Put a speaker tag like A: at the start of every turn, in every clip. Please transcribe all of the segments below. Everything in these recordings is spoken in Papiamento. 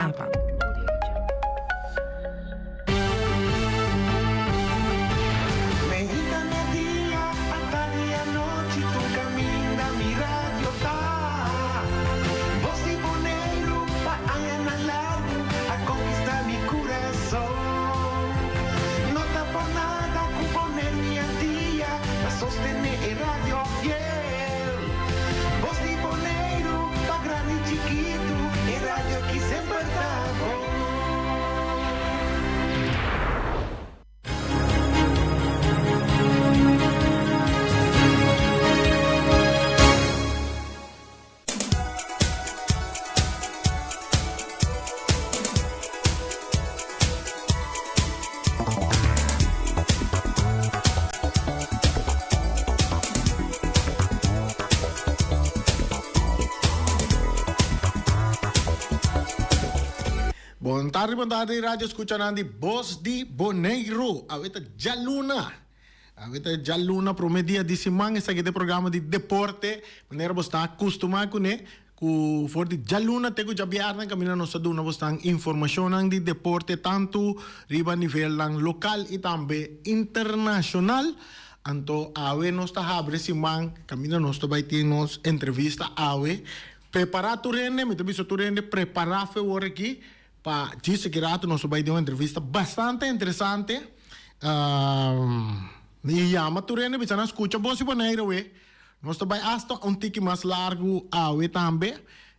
A: Apa.
B: Meinta media, atardi anochi, tur kaminda mi radio ta. Bos di Boneiru pa añanan largu a konkistá mi kurason. No ta por nada ku Boneiru i Antia ta sostené e radio fiel. Bos di Boneiru pa grandi i chikitu, e radio aki semper ta bon.
C: Bon tardi, bon tardi radio escuchanan di Bos di Boneiru. Awe ta djaluna. Awe ta djaluna prome dia di siman. Esaki ta e programa di deporte manera bo sta acostuma cune. Ku for di djaluna te ku djabièrnè kaminda nos ta duna bosnan informashonnan di deporte tantu riba nivelnan lokal i tambe internashonal. Anto awe nos ta habri siman kaminda nos ta bai tin nos entrevista awe. Prepará tur hende, mi ta bisa tur hende prepará fe wor aki pa djis aki rato nos ta bai den un entrevista bastante interesante. Mi yama tur hende bisa nan skucha Bos di Boneiru awe. Nos ta bai asta un tiki mas largu awe tambe,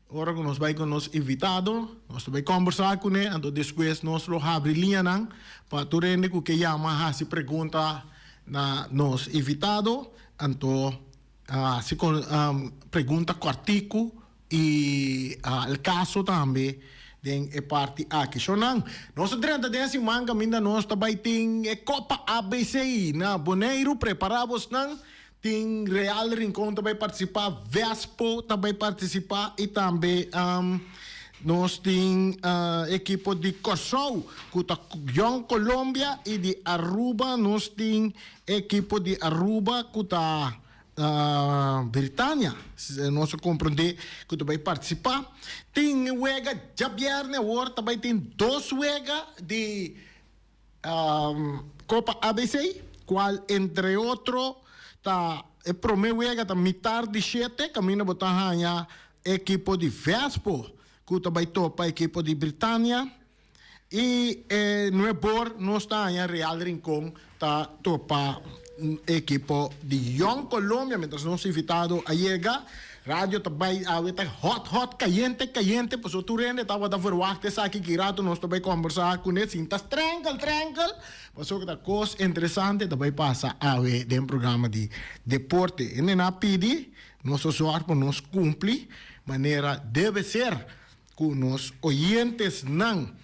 C: ora ku nos bai ku nos invitado, nos ta bai kòmbersá kuné, anto despues nos lo habri liñanan pa tur hende ku ke yama hasi pregunta na nos invitado, anto hasi pregunta kòrtiku i al kaso tambe den e parti aki. Shonnan, nos ta drenta den e siman kaminda nos ta bai tin e Kopa ABC na Boneiru, prepará bosnan. Tin Real Rincon ta bai partisipá, Vespo ta bai partisipá i tambe nos tin ekipo di Kòrsou ku ta Jong Colombia i di Aruba nos tin ekipo di Aruba ku ta Britania, nos a komprondé ku ta bai partisipá. Tin wega djabièrnè awor ta bai tin dos wega di Copa ABC, cual entre otro ta e prome wega ta mitar di shete caminda bo ta haña ekipo di Vespo cu ta bay topa ekipo di Britania y e nuebor nos ta haña Real Rincon ta topa ekipo di Jong Colombia mientras nos invitado a yega. Radio ta bai awe ta hot hot cayente cayente pasobra tur hende tabata verwacht esaki ki rato nos ta bai combersa cune sin ta strenkel trenkel pasobra ta cos interesante ta bai pasa awe den programa di deporte hende nan a pidi nos a zorg pa nos cumpli manera debe ser cu nos oyentesnan.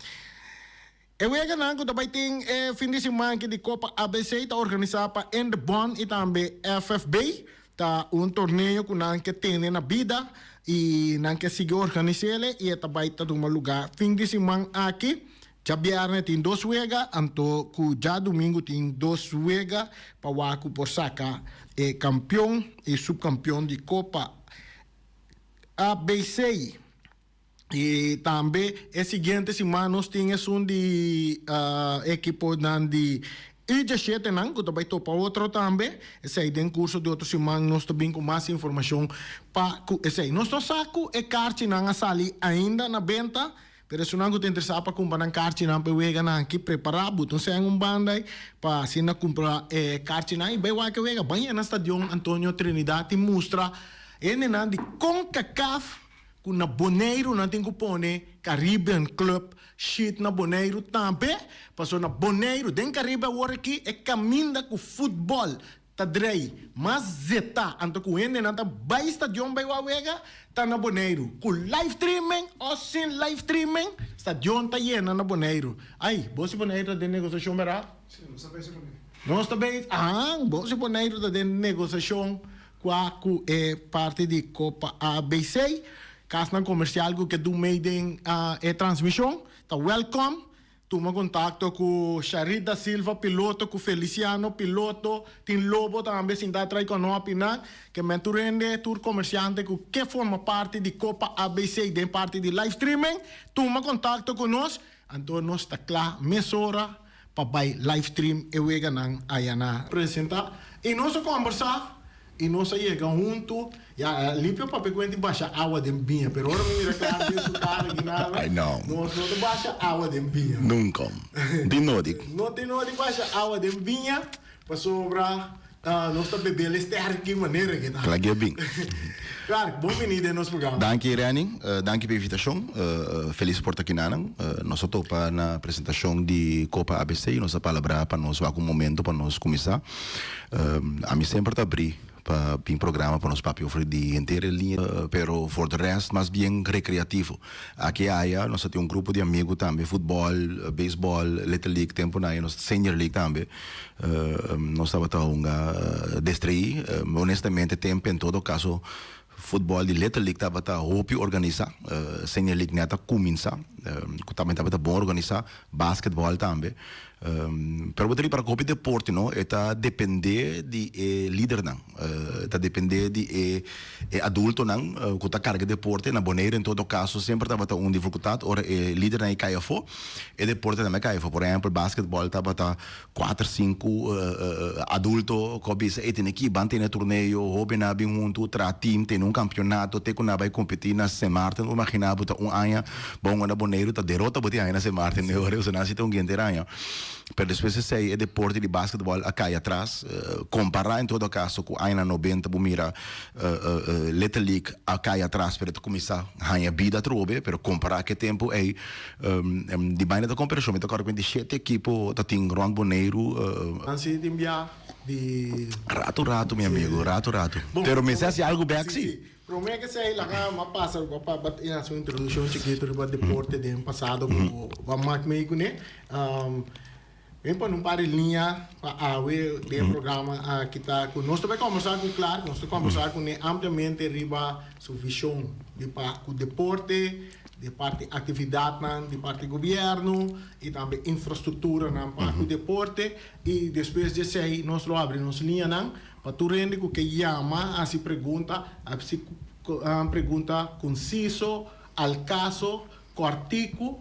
C: E weganan ku ta bai tin e fin di siman aki di Kopa ABC ta organisá pa Indebon i tambe FFB. Ta un torneo ku nan ke tene na bida i nan ke sigui organis'el i e ta bai ta tuma lugá fin di siman aki. Djabièrnè tin dos wega, anto ku djadumingu tin dos wega pa wak ku por saka e kampion i supkampion di Kopa ABC. Y tambe e siguiente siman nos tin esun di ekiponan di U diesshete nan ku ta bai topa otro tambe. Esei den kurso di otro siman nos ta bin ku mas informashon pa ku esei. Nos no sa ku e karchinan a sali ainda na benta, pero esunnan ku ta interesá pa kumpra nan karchinan pa e weganan aki prepará bo ta un sèn un banda ei pa asina kumpra e karchinan i bai wak e wega. Bai na stadion Antonio Trinidad i mustra hendenan di Concacaf. Ku na Boneiru nan tin ku pone Caribbean Club shit na Boneiru tambe, pasobra na Boneiru den Caribe awor aki e kaminda ku futbòl ta drei mas zetá anto ku hendenan ta bai stadion bai wak wega ta na Boneiru. Ku live streaming o sin live streaming stadion ta yena na Boneiru. Ai, bo si Boneiru ta den negosiashon bèrdat?
D: Si, nos ta bezig kuné.
C: Nos ta bezig, ahan, bo si Boneiru ta den negosiashon Kua ku e parti di Kopa ABC, kasnan komersial ku ke dun mei den e transmishon ta wèlkòm. Tuma kontakto ku Sharit da Silva, piloto, ku Feliciano, piloto, tin Lobo tambe sinta trai konopi nan. Ke men tur hende, tur komersiante ku ke forma parti di Kopa ABC den parti di live streaming, tuma kontakto ku nos, anto nos ta kla mesora pa bai live stream e weganan aya na. Presenta y nos a combersa y nos a yega hunto. Ya Alipio papia cu hende basha awa den biña, pero ora mi mira Clark den su cara aki nada,
A: Ay no.
C: nos no ta basha awa den biña.
A: Nunca. Tin nodi.
C: No tin nodi basha awa den biña, pasobra nos ta bebel e sterki manera ke ta.
A: Clark ya bin.
C: Clark, bon bini den nos programa.
A: Danki Renny, danki pa invitacion. Feliz por ta kinanan. Nos a topa na presentacion di Copa ABC y nos a palabra pa nos wak un momento pa nos cuminsa. Ami semper ta abri pa bin programa pa nos papia over di henter e liña, pero for de rest mas bien recreativo. Aki aya nos a tin un grupo di amigo tambe, futbol, beisbol, Little League temponan aya nos Senior League tambe nos tabata hunga destreí. Honestamente tempo en todo caso futbol di Little League tabata hopi organisa, Senior League net a cuminsa cu tambe tabata bon organisa, basketball tambe. Pero bo ta ripara ku hopi deporte no e ta depende di e lidernan, e ta depende di e e adultonan ku ta karga e deporte. Na Boneiru en todo kaso semper tabata un difikultat ora e lidernan e kai afó, e deporte tambe a kai afó. Por ehèmpel basketbòl tabata kuater sinku adulto ku a bisa ey tene aki ban tene torneo, hóbennan a bin huntu traha tim tene un kampionato te ku nan a bai kompetí na Sint Maarten. Bo imaginá bo ta un aña Bon unda Boneiru ta derota bo tin aña na Sint Maarten e ora nan si ta un genter aña. Pero despues esei e deporte di basketball a kai atras. Kompara en todo kaso ku añanan nobenta bo mira Little League a kai atras pero ta kuminsá haña bida atrobe. Pero kompara ku e tempu ei di baina ta komparashon mi ta kòrda ku 27 ekipo ta tin rònt Boneiru.
C: Nan si tin bia di.
A: Ratu ratu mi amigo ratu ratu. Pero mester hasi algu bèk si.
C: Promé ke esei laga m'a pasa pa pa e hasi un introdukshon chikitu riba deporte den pasado ku bo a mak mei kuné. Mi pone un par di liña pa awe den e programa aki ta ku nos ta bai kòmbersá ku Clark, nos ta kòmbersá kuné ampliamente riba su vishon di pa ku deporte, di parti aktividatnan di parti gobièrnu i tambe infrastrukturanan pa ku deporte i despues di esei nos lo abri nos liñanan Pa tur hende ku ke yama hasi pregunta, hasi pregunta konsiso, al kaso, kòrtiku,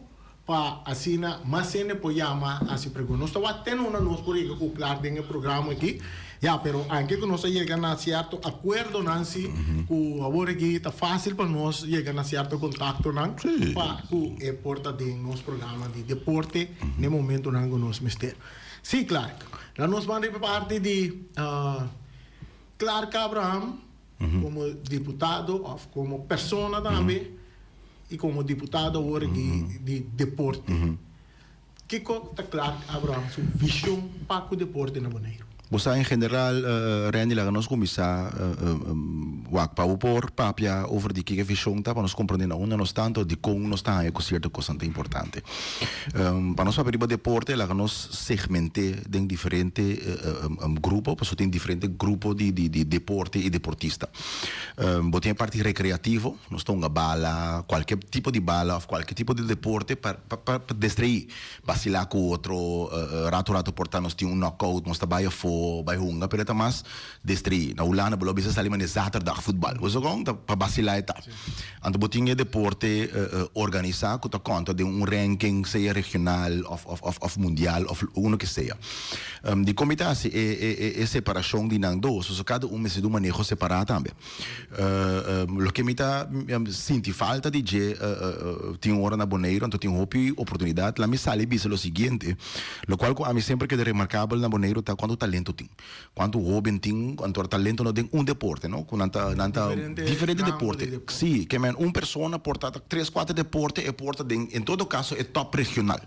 C: pa asina mas hende por yama hasi pregunta. Nos ta wak te nuna nos por yega ku klar den e programa aki, ya, pero anke ku nos a yega na sierto akuerdonan si, ku awor aki ta fásil pa nos yega na sierto kontaktonan pa ku e por ta den nos programa di deporte n'e momentonan ku nos mester. Sí, Clark. Na nos ban riba parti di Clark Abraham como diputado of como persona tambe y como diputado awor di di deporte. Kico ta Clark Abraham su vision pa cu deporte na Boneiru?
A: Bo sa en general Randy laga nos cuminsa wak pa bo por papia over di kiko e vision ta pa nos comprende na unda nos ta anto dicon nos ta haña cu cierto cosnan ta importante. Pa nos papia riba deporte laga nos segmente den diferente grupo pasobra tin diferente grupo di di deporte y deportista. Bo tin e parti recreativo, nos ta hunga bala, cualkier tipo di bala of cualkier tipo di deporte pa pa distraí. Basilá ku otro, rato rato por ta nos tin un knockout, nos ta bai afó, bai hunga, pero e ta mas destraí. Na Hulanda bo lo bisa sali manera zaterdag futbal. Bo sa kon? Ta pa basilá e ta. Anto bo tin e deporte organisá ku ta konta den un ranking, sea regional òf òf òf mundial òf uno ke sea. Dikon mi ta hasi e e e separashon di nan dos? Pasobra kada un mester di un maneho separá tambe. Loke mi ta sinti falta di dje tin ora na Boneiru anto tin hopi oportunidat. La mi sali bisa lo siguiente, lokual ku ami semper keda remarkabel na Boneiru ta kuantu talento tin, kuantu hoben tin, anto talento no den un deporte no, ku nan ta nan ta diferente deporte. Si, ke men un persona por ta tres kuater deporte e por ta den en todo kaso e top regional.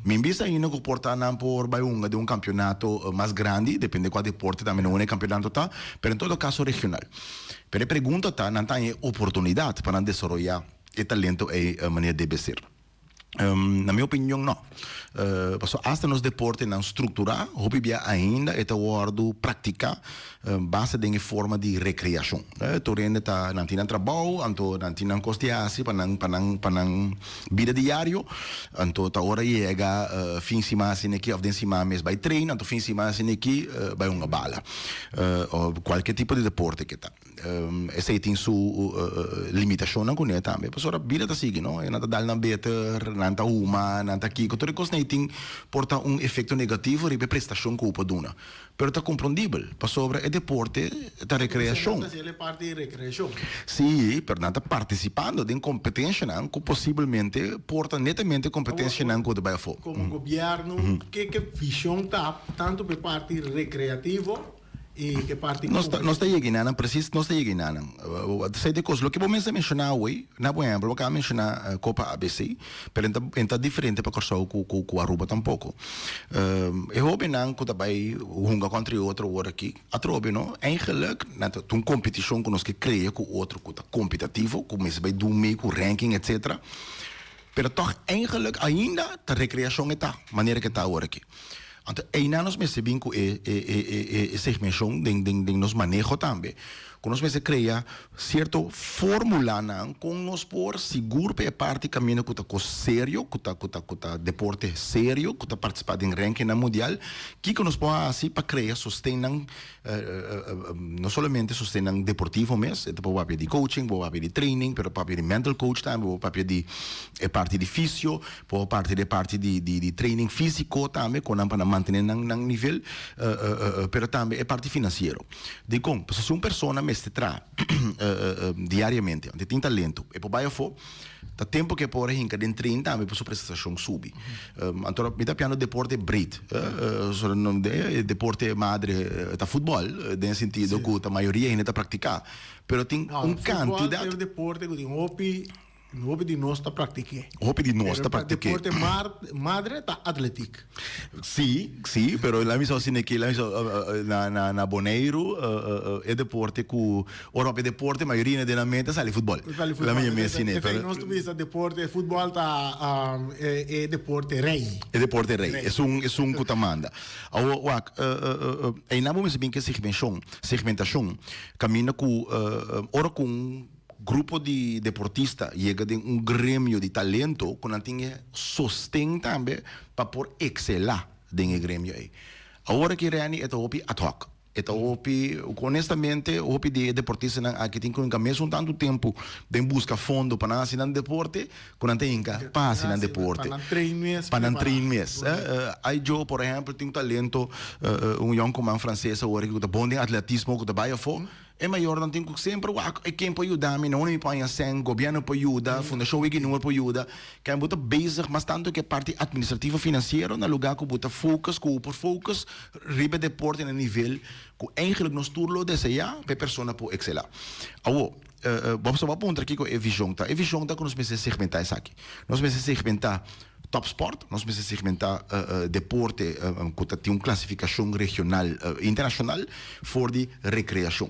A: Mi bisa ainda ku por ta nan por bai hunga den un kampionato mas grandi, depende kua deporte tambe nan unda e kampionato ta, pero en todo kaso regional. Pero e pregunta ta, nan ta haña e oportunidat pa nan desaroyá e talento ei manera debe ser? Na mi opinion no. Pasobra asta nos deportenan strukturá hopi bia ainda e ta wòrdu praktiká basta den e forma di rekreashon. Tur hende ta nan tin nan trabou anto nan tin nan kos di hasi pa nan pa nan pa nan bida diario anto ta ora yega fin siman asina aki òf den siman mes bai train anto fin siman asina aki bai hunga bala òf kualke tipo di deporte ke ta. Esei tin su limitashonnan kuné tambe, pasobra bida ta sigui, no? Nan ta dal nan beter, nan ta huma, nan ta kiko, tur e kosnan ei tin por ta un efekto negativo riba e prestashon ku bo por duna. Pero ta komprondibel, pasobra e deporte ta rekreashon.
C: Nan ta hasiel e parti di rekreashon.
A: Sí, pero nan ta partisipando den kompetenshanan ku posibelmente por ta netamente kompetenshanan ku ta bai afó.
C: Komo gobièrnu, ke ke vishon ta tantu pa e parti rekreativo I ke parti
A: Nos ta, nos ta yega enanan, precies nos ta yega enanan. Esei ta e kos. Loke bo mester menshoná awey, na bo ehèmpel, bo kaba menshoná Kopa ABC, pero en ta, en ta diferente pa Kòrsou ku, ku, ku Aruba tampoko. E hóbennan ku ta bai hunga kontra e otro awor aki, atrobe no, eigenlijk nan ta un kompetishon ku nos ke krea ku otro ku ta kompetativo, ku mester bai dun mee ku ranking etcetera. Pero tòg eigenlijk ainda ta rekreashon e ta, manera ku e ta awor aki. Anto einan nos mester bin ku e e e e e segmenshon den den den nos maneho tambe, ku nos mester krea sierto formulanan kon nos por sigur pa e parti kaminda ku ta kos serio, ku ta ku ta ku ta deporte serio, ku ta partisipá den rankingnan mundial, kiko nos por hasi pa krea sostennan no solamente sostennan deportivo mes, e ta por papia di coaching, por papia di training, pero papia di mental coach tambe, por papia di e parti di fisio, por parti di e parti di di training fisico tambe con nan pa nan mantene nan nan nivel, pero tambe e parti financiero. Dikon? Pasobra si un persona mester traha diariamente, anto e tin talento, e por bai afo, Ta tempo ke por a hinka den train tambe pa su prestacion subi. Anto mi ta piando deporte breed. Deporte madre ta futbol den sentido ku ta mayoria hende ta praktika. Pero tin un kantidad.
C: Futbol ta e deporte ku tin hopi hopi di nos ta praktik'é.
A: Hopi di nos ta praktik'é.
C: Pero deporte madre ta atletiek.
A: Sí, sí, pero la mi so asina aki, la mi so na na na Boneiru e deporte ku ora papia deporte mayoria den nan mente sali futbol.
C: Sali futbol.
A: La mi mes asina,
C: pero nos ta bisa deporte, futbol ta e deporte rei.
A: E deporte rei, esun esun ku ta manda. Awor wak einan bo mester bin ku e segmenshon, segmentashon kaminda ku ora ku un Grupo di deportista yega den un gremio di talento ku nan tin e sosten tambe pa por ekselá den e gremio ei. Awor aki Renny e ta hopi ad hoc. E ta hopi, honestamente, hopi di e deportistanan aki tin ku hinka mesun tantu tempu den buska fondo pa nan hasi nan deporte ku nan ta hinka pa hasi nan deporte.
C: Pa nan train mes.
A: Pa nan train mes. Ai Joe por ehèmpel tin un talento, un yònkuman franses awor aki ku ta bon den atletismo ku ta bai afó. E mayornan tin ku semper wak e ken por yuda mi, na unda mi por haña sèn, gobièrnu por yuda, Fundashon Wiki Noord por yuda. Ken bo ta bezig mas tantu ku e parti atministrativo finansiero na lugá ku bo ta focus, ku bo por focus riba e deporte na nivel ku eigenlijk nos tur lo deseá pa e persona por ekselá. Awor, bo a puntra kiko e vishon ta. E vishon ta ku nos mester segmentá esaki. Nos mester segmentá topsport, nos mester segmentá deporte ku ta tin un klasifikashon regional internashonal for di rekreashon.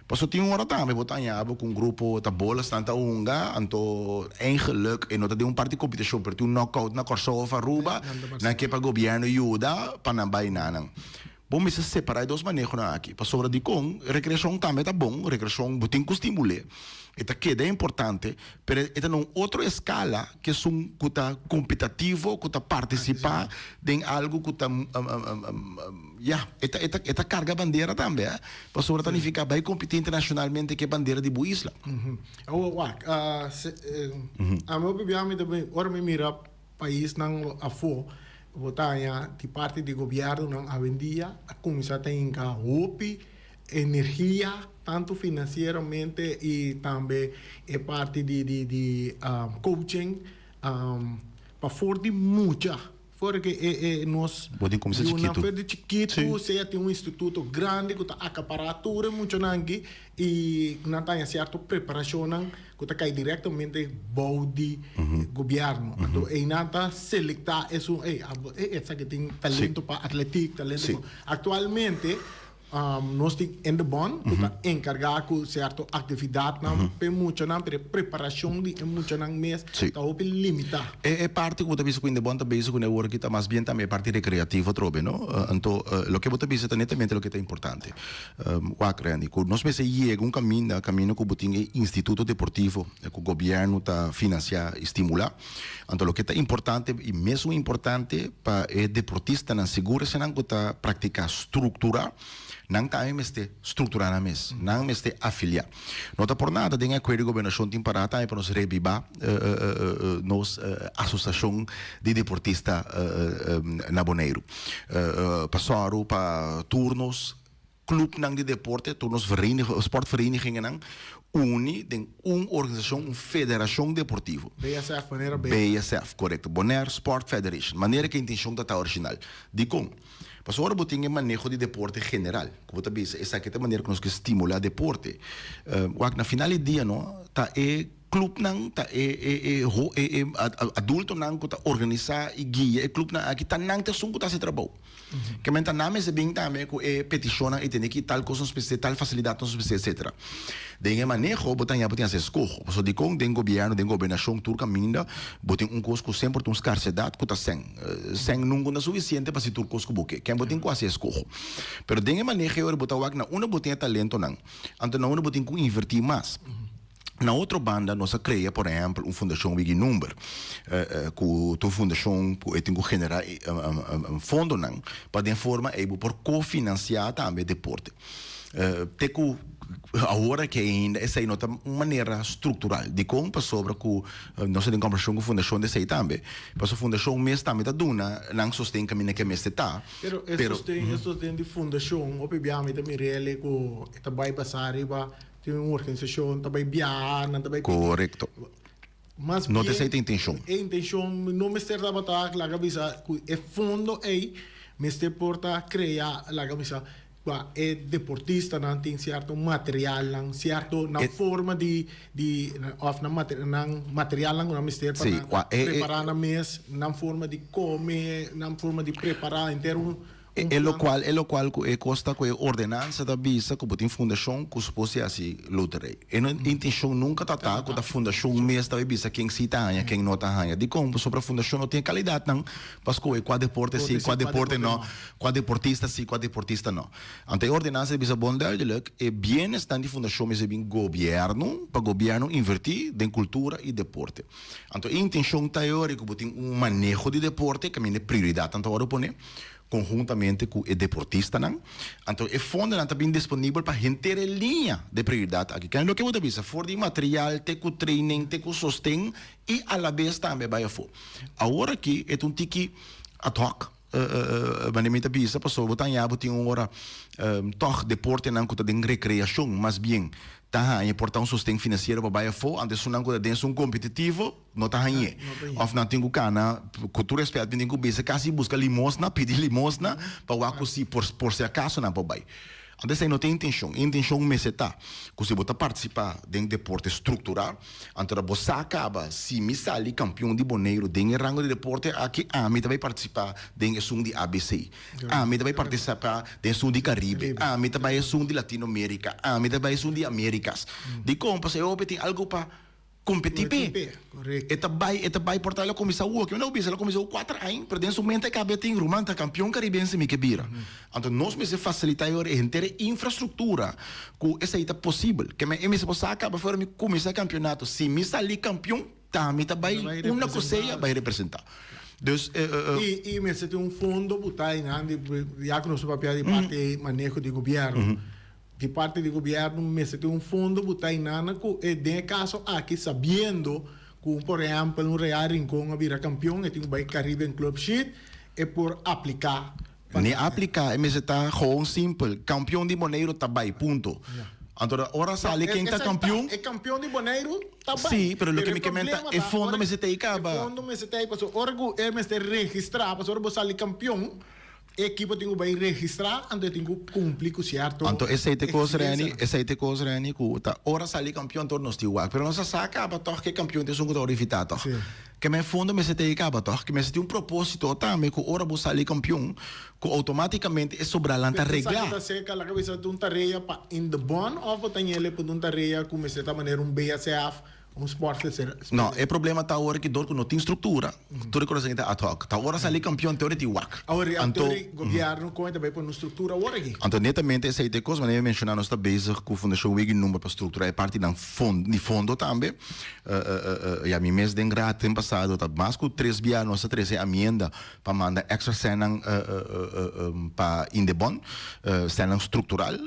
A: Pasobra tin un ora tambe bo ta haña bo ku un grupo ta bola stan ta hunga, anto eigenlik e no ta den un parti di kompetishon pero tin un knockout na Kòrsou òf Aruba, nan ke pa gobièrnu yuda pa nan bai na nan. Bo mester separá e dos manehonan aki, pasobra dikon rekreashon tambe ta bon, rekreashon bo tin ku stimul'é, e ta keda importante, pero e ta na un otro eskala ku esun ku ta kompetativo, ku ta partisipá den algu ku ta, ya, e ta, e ta, e ta karga bandera tambe, eh, pasobra ta nifiká bai kompetí internashonalmente ku e bandera di bo isla.
C: Awor wak, ami hopi bia mi ta bin, ora mi mira Paisnan afó bo ta haña di parti di gobièrnunan awendia a kuminsá ta hinka hopi energia tantu finansieramente i tambe e parti di di di coaching pa for di mucha for ke e e nos
A: Bo tin kuminsá
C: yunan
A: chikitu.
C: for di chikitu sea tin un instituto grandi ku ta akapará tur e muchanan aki I nan ta haña sierto preparashonnan ku ta kai direktamente bou di gobièrnu. Anto einan ta selektá esun, ey, abo, ey, esaki tin talento pa atletik, talento pa. Aktualmente. Nos tin Indebon ku ta enkargá ku sierto aktividatnan pa e muchanan, pero e preparashon di e muchanan mes ta hopi limitá.
A: E parti ku bo ta bisa ku Indebon ta bezig kuné awor aki ta mas bien tambe e parti rekreativo atrobe, no? Anto loke bo ta bisa ta netamente loke ta importante. Wak, Randy, ku nos mester yega un kaminda, kaminda ku bo tin e instituto deportivo ku gobièrnu ta finansiá i stimulá. Anto loke ta importante i mesun importante pa e deportistanan, sigur esanan ku ta praktiká strukturá, nan tambe mester strukturá nan mes, nan mester afiliá. No ta por nada den e akuerdo di gobernashon tin pará tambe pa nos rebibá nos asosiashon di deportista na Boneiru. Pa sòru pa tur nos Clubnan di deporte, tur nos sportverenigingennan uni den un organisacion, un federacion deportivo.
C: BSF, manera
A: BSF. BSF, corecto. Bonaire Sport Federation. Manera cu e intencion ta ta original. Dicon? Pasobra ora bo tin e maneho di deporte general, cu bo ta bisa esaki ta e manera cu nos ke stimula deporte. Wak, na final di dia no, ta e clubnan, ta e e e e adultonan cu ta organisa y guia e clubnan aki, ta nan ta esun cu ta haci trabou. Ke men ta nan mester bin tambe ku e petishonnan i tene ki tal kos nos mester, tal fasilidat nos mester etsetera. Den e maneho bo ta haña bo tin hasi eskoho. Pasobra dikon den gobièrnu, den gobernashon tur kaminda bo tin un kos ku semper ta un skarsedat ku ta sèn. Sèn nunka no ta sufisiente pa hasi tur kos ku bo ke. Ken bo tin ku hasi eskoho. Pero den e maneho ei ora bo ta wak na unda bo tin e talentonan, anto na unda bo tin ku invertí mas. Na otro banda nos a crea por ehempel un fundacion Wigi Number cu ta un fundacion cu e tin cu genera fondonan pa den forma ey bo por cofinancia tambe deporte. Te cu awor aki ainda esey no ta un manera structural. Dicon? Pasobra cu nos ta den conversacion cu fundacion di esey tambe. Pasobra fundacion mes tambe ta duna nan sosten caminda ke mester ta.
C: Pero e sosten, e sosten di fundacion hopi bia mi ta mir'el cu e ta bay basa riba Tin un organisashon ta bai biaha, nan ta bai pidi.
A: Korekto.
C: Mas
A: No
C: bien,
A: ta esei ta intenshon.
C: E intenshon no mester tabata laga bisa ku e fondo ei mester por ta krea laga bisa kua e deportistanan tin sierto materialnan, sierto nan
A: E
C: forma di di òf nan mate nan materialnan ku nan mester pa
A: Sí,
C: nan
A: kua e e
C: prepará nan mes, nan forma di kome, nan forma di prepará henter un
A: E lokual e lokual ku e kos ta ku e ordenansa ta bisa ku bo tin fundashon ku supos di hasi loterij. E no intenshon nunka ta ta ku ta fundashon mes ta bai bisa ken si ta haña ken no ta haña. Dikon? Pasobra fundashon no tin e kalidatnan pa skohe kua deporte si, kua deporte no, kua deportista si, kua deportista no. Anto e ordenansa ta bisa bon duidelik e bienesnan di fundashon mester bin gobièrnu pa gobièrnu invertí den kultura i deporte. Anto e intenshon ta e ora ku bo tin un maneho di deporte kaminda e prioridatnan ta wòrdu pone. Konhuntamente ku e deportistanan, anto e fondonan ta bin disponibel pa henter e liña de prioridat aki. Kende loke bo ta bisa, for di material te ku training te ku sosten i alabes tambe bai afó. Awor aki e ta un tiki ad hoc, manera mi ta bisa, pasobra bo ta haña bo tin un ora tòg deportenan ku ta den rekreashon mas bien ta haña por ta un sosten finansiero pa bai afó, anto esunnan ku ta den esun kompetitivo, No ta hañ'é. Òf nan tin ku kana, ku tur rèspèt mi tin ku bisa, kasi buska limosna, pidi limosna, pa wak ku si por por si akaso nan por bai. Anto esei no ta e intenshon. E intenshon mester ta ku si bo ta partisipá den deporte strukturá, anto bo sa kaba, si mi sali kampion di Boneiru den e rango di deporte aki, ami ta bai partisipá den esun di ABC, ami ta bai partisipá den esun di Karibe, ami ta bai esun di Latinomerika, ami ta bai esun di Amerikas. Dikon? Pasobra e hopi tin algu pa Competi p'e. E ta bai, e ta bai por ta el a cuminsa awo. Kimen a bisa? El a cuminsa awo cuater aña, pero den su mente a caba tin ruman ta campeon caribense mi ke bira. Anto nos mester facilita e ora e henter e infrastructura cu esey ta posibel. Kimen e mester por sa caba for mi cuminsa e campeonato. Si mi sali campeon, ta mi ta bai unda cu sea bai representa. Dus e.
C: Y mester tin un fondo bu ta eynan di, ya cu nos ta papia di parti maneho di gobierno. Di parti di gobierno mester tin un fondo bu ta inana cu e den e caso aki sabiendo cu un por ehempel un Real Rincon a bira campeon e tin cu bay Caribbean Club Sheet e por aplica
A: pa Ni aplica e mester ta gewoon simpel campeon di Boneiru ta bay punto. Anto ora sali ken ta campeon.
C: E campeon di Boneiru ta bay.
A: Si pero loke mi ke menta e fondo mester ta ey caba.
C: E fondo mester ta ey pasobra ora cu e mester registra pasobra ora bo sali campeon. E ekipo tin ku bai registrá, anto e tin ku kumpli ku sierto
A: Anto esei ta e kos, Renny,
C: eksigensianan.
A: esei ta e kos, Renny, ku ta ora sali kampion tur nos tin wak. Pero nos a sa kaba tòg ku e kampion ta esun ku ta ora invitá tòg.
C: Sí.
A: Ke men fondo mester ta ei kaba tòg. Ke mester tin un propósito tambe ku ora bo sali kampion, ku outomátikamente e sobranan ta
C: Pero esaki
A: reglá.
C: ta seka, laga bisa, ta un tarea pa Indebon òf bo ta ñele por un tarea ku mester ta manera un BSF Un sport ta ser.
A: No, e problema ta awor ki dor ku no tin struktura, tur e kosnan ta ad hoc. Ta ora sali kampion te ora tin wak.
C: Awor e
A: Anto,
C: anto gobièrnu kon e ta bai pone un struktura awor aki?
A: Anto netamente esei ta e kos, manera mi a menshoná nos ta bezig ku Fundashon Wigi Number pa strukturá e partinan fon di fondo tambe. Ya mi mes den raad den pasado ta mas ku tres bia nos a trese amienda pa manda èkstra sènnan pa Indebon, sènnan struktural,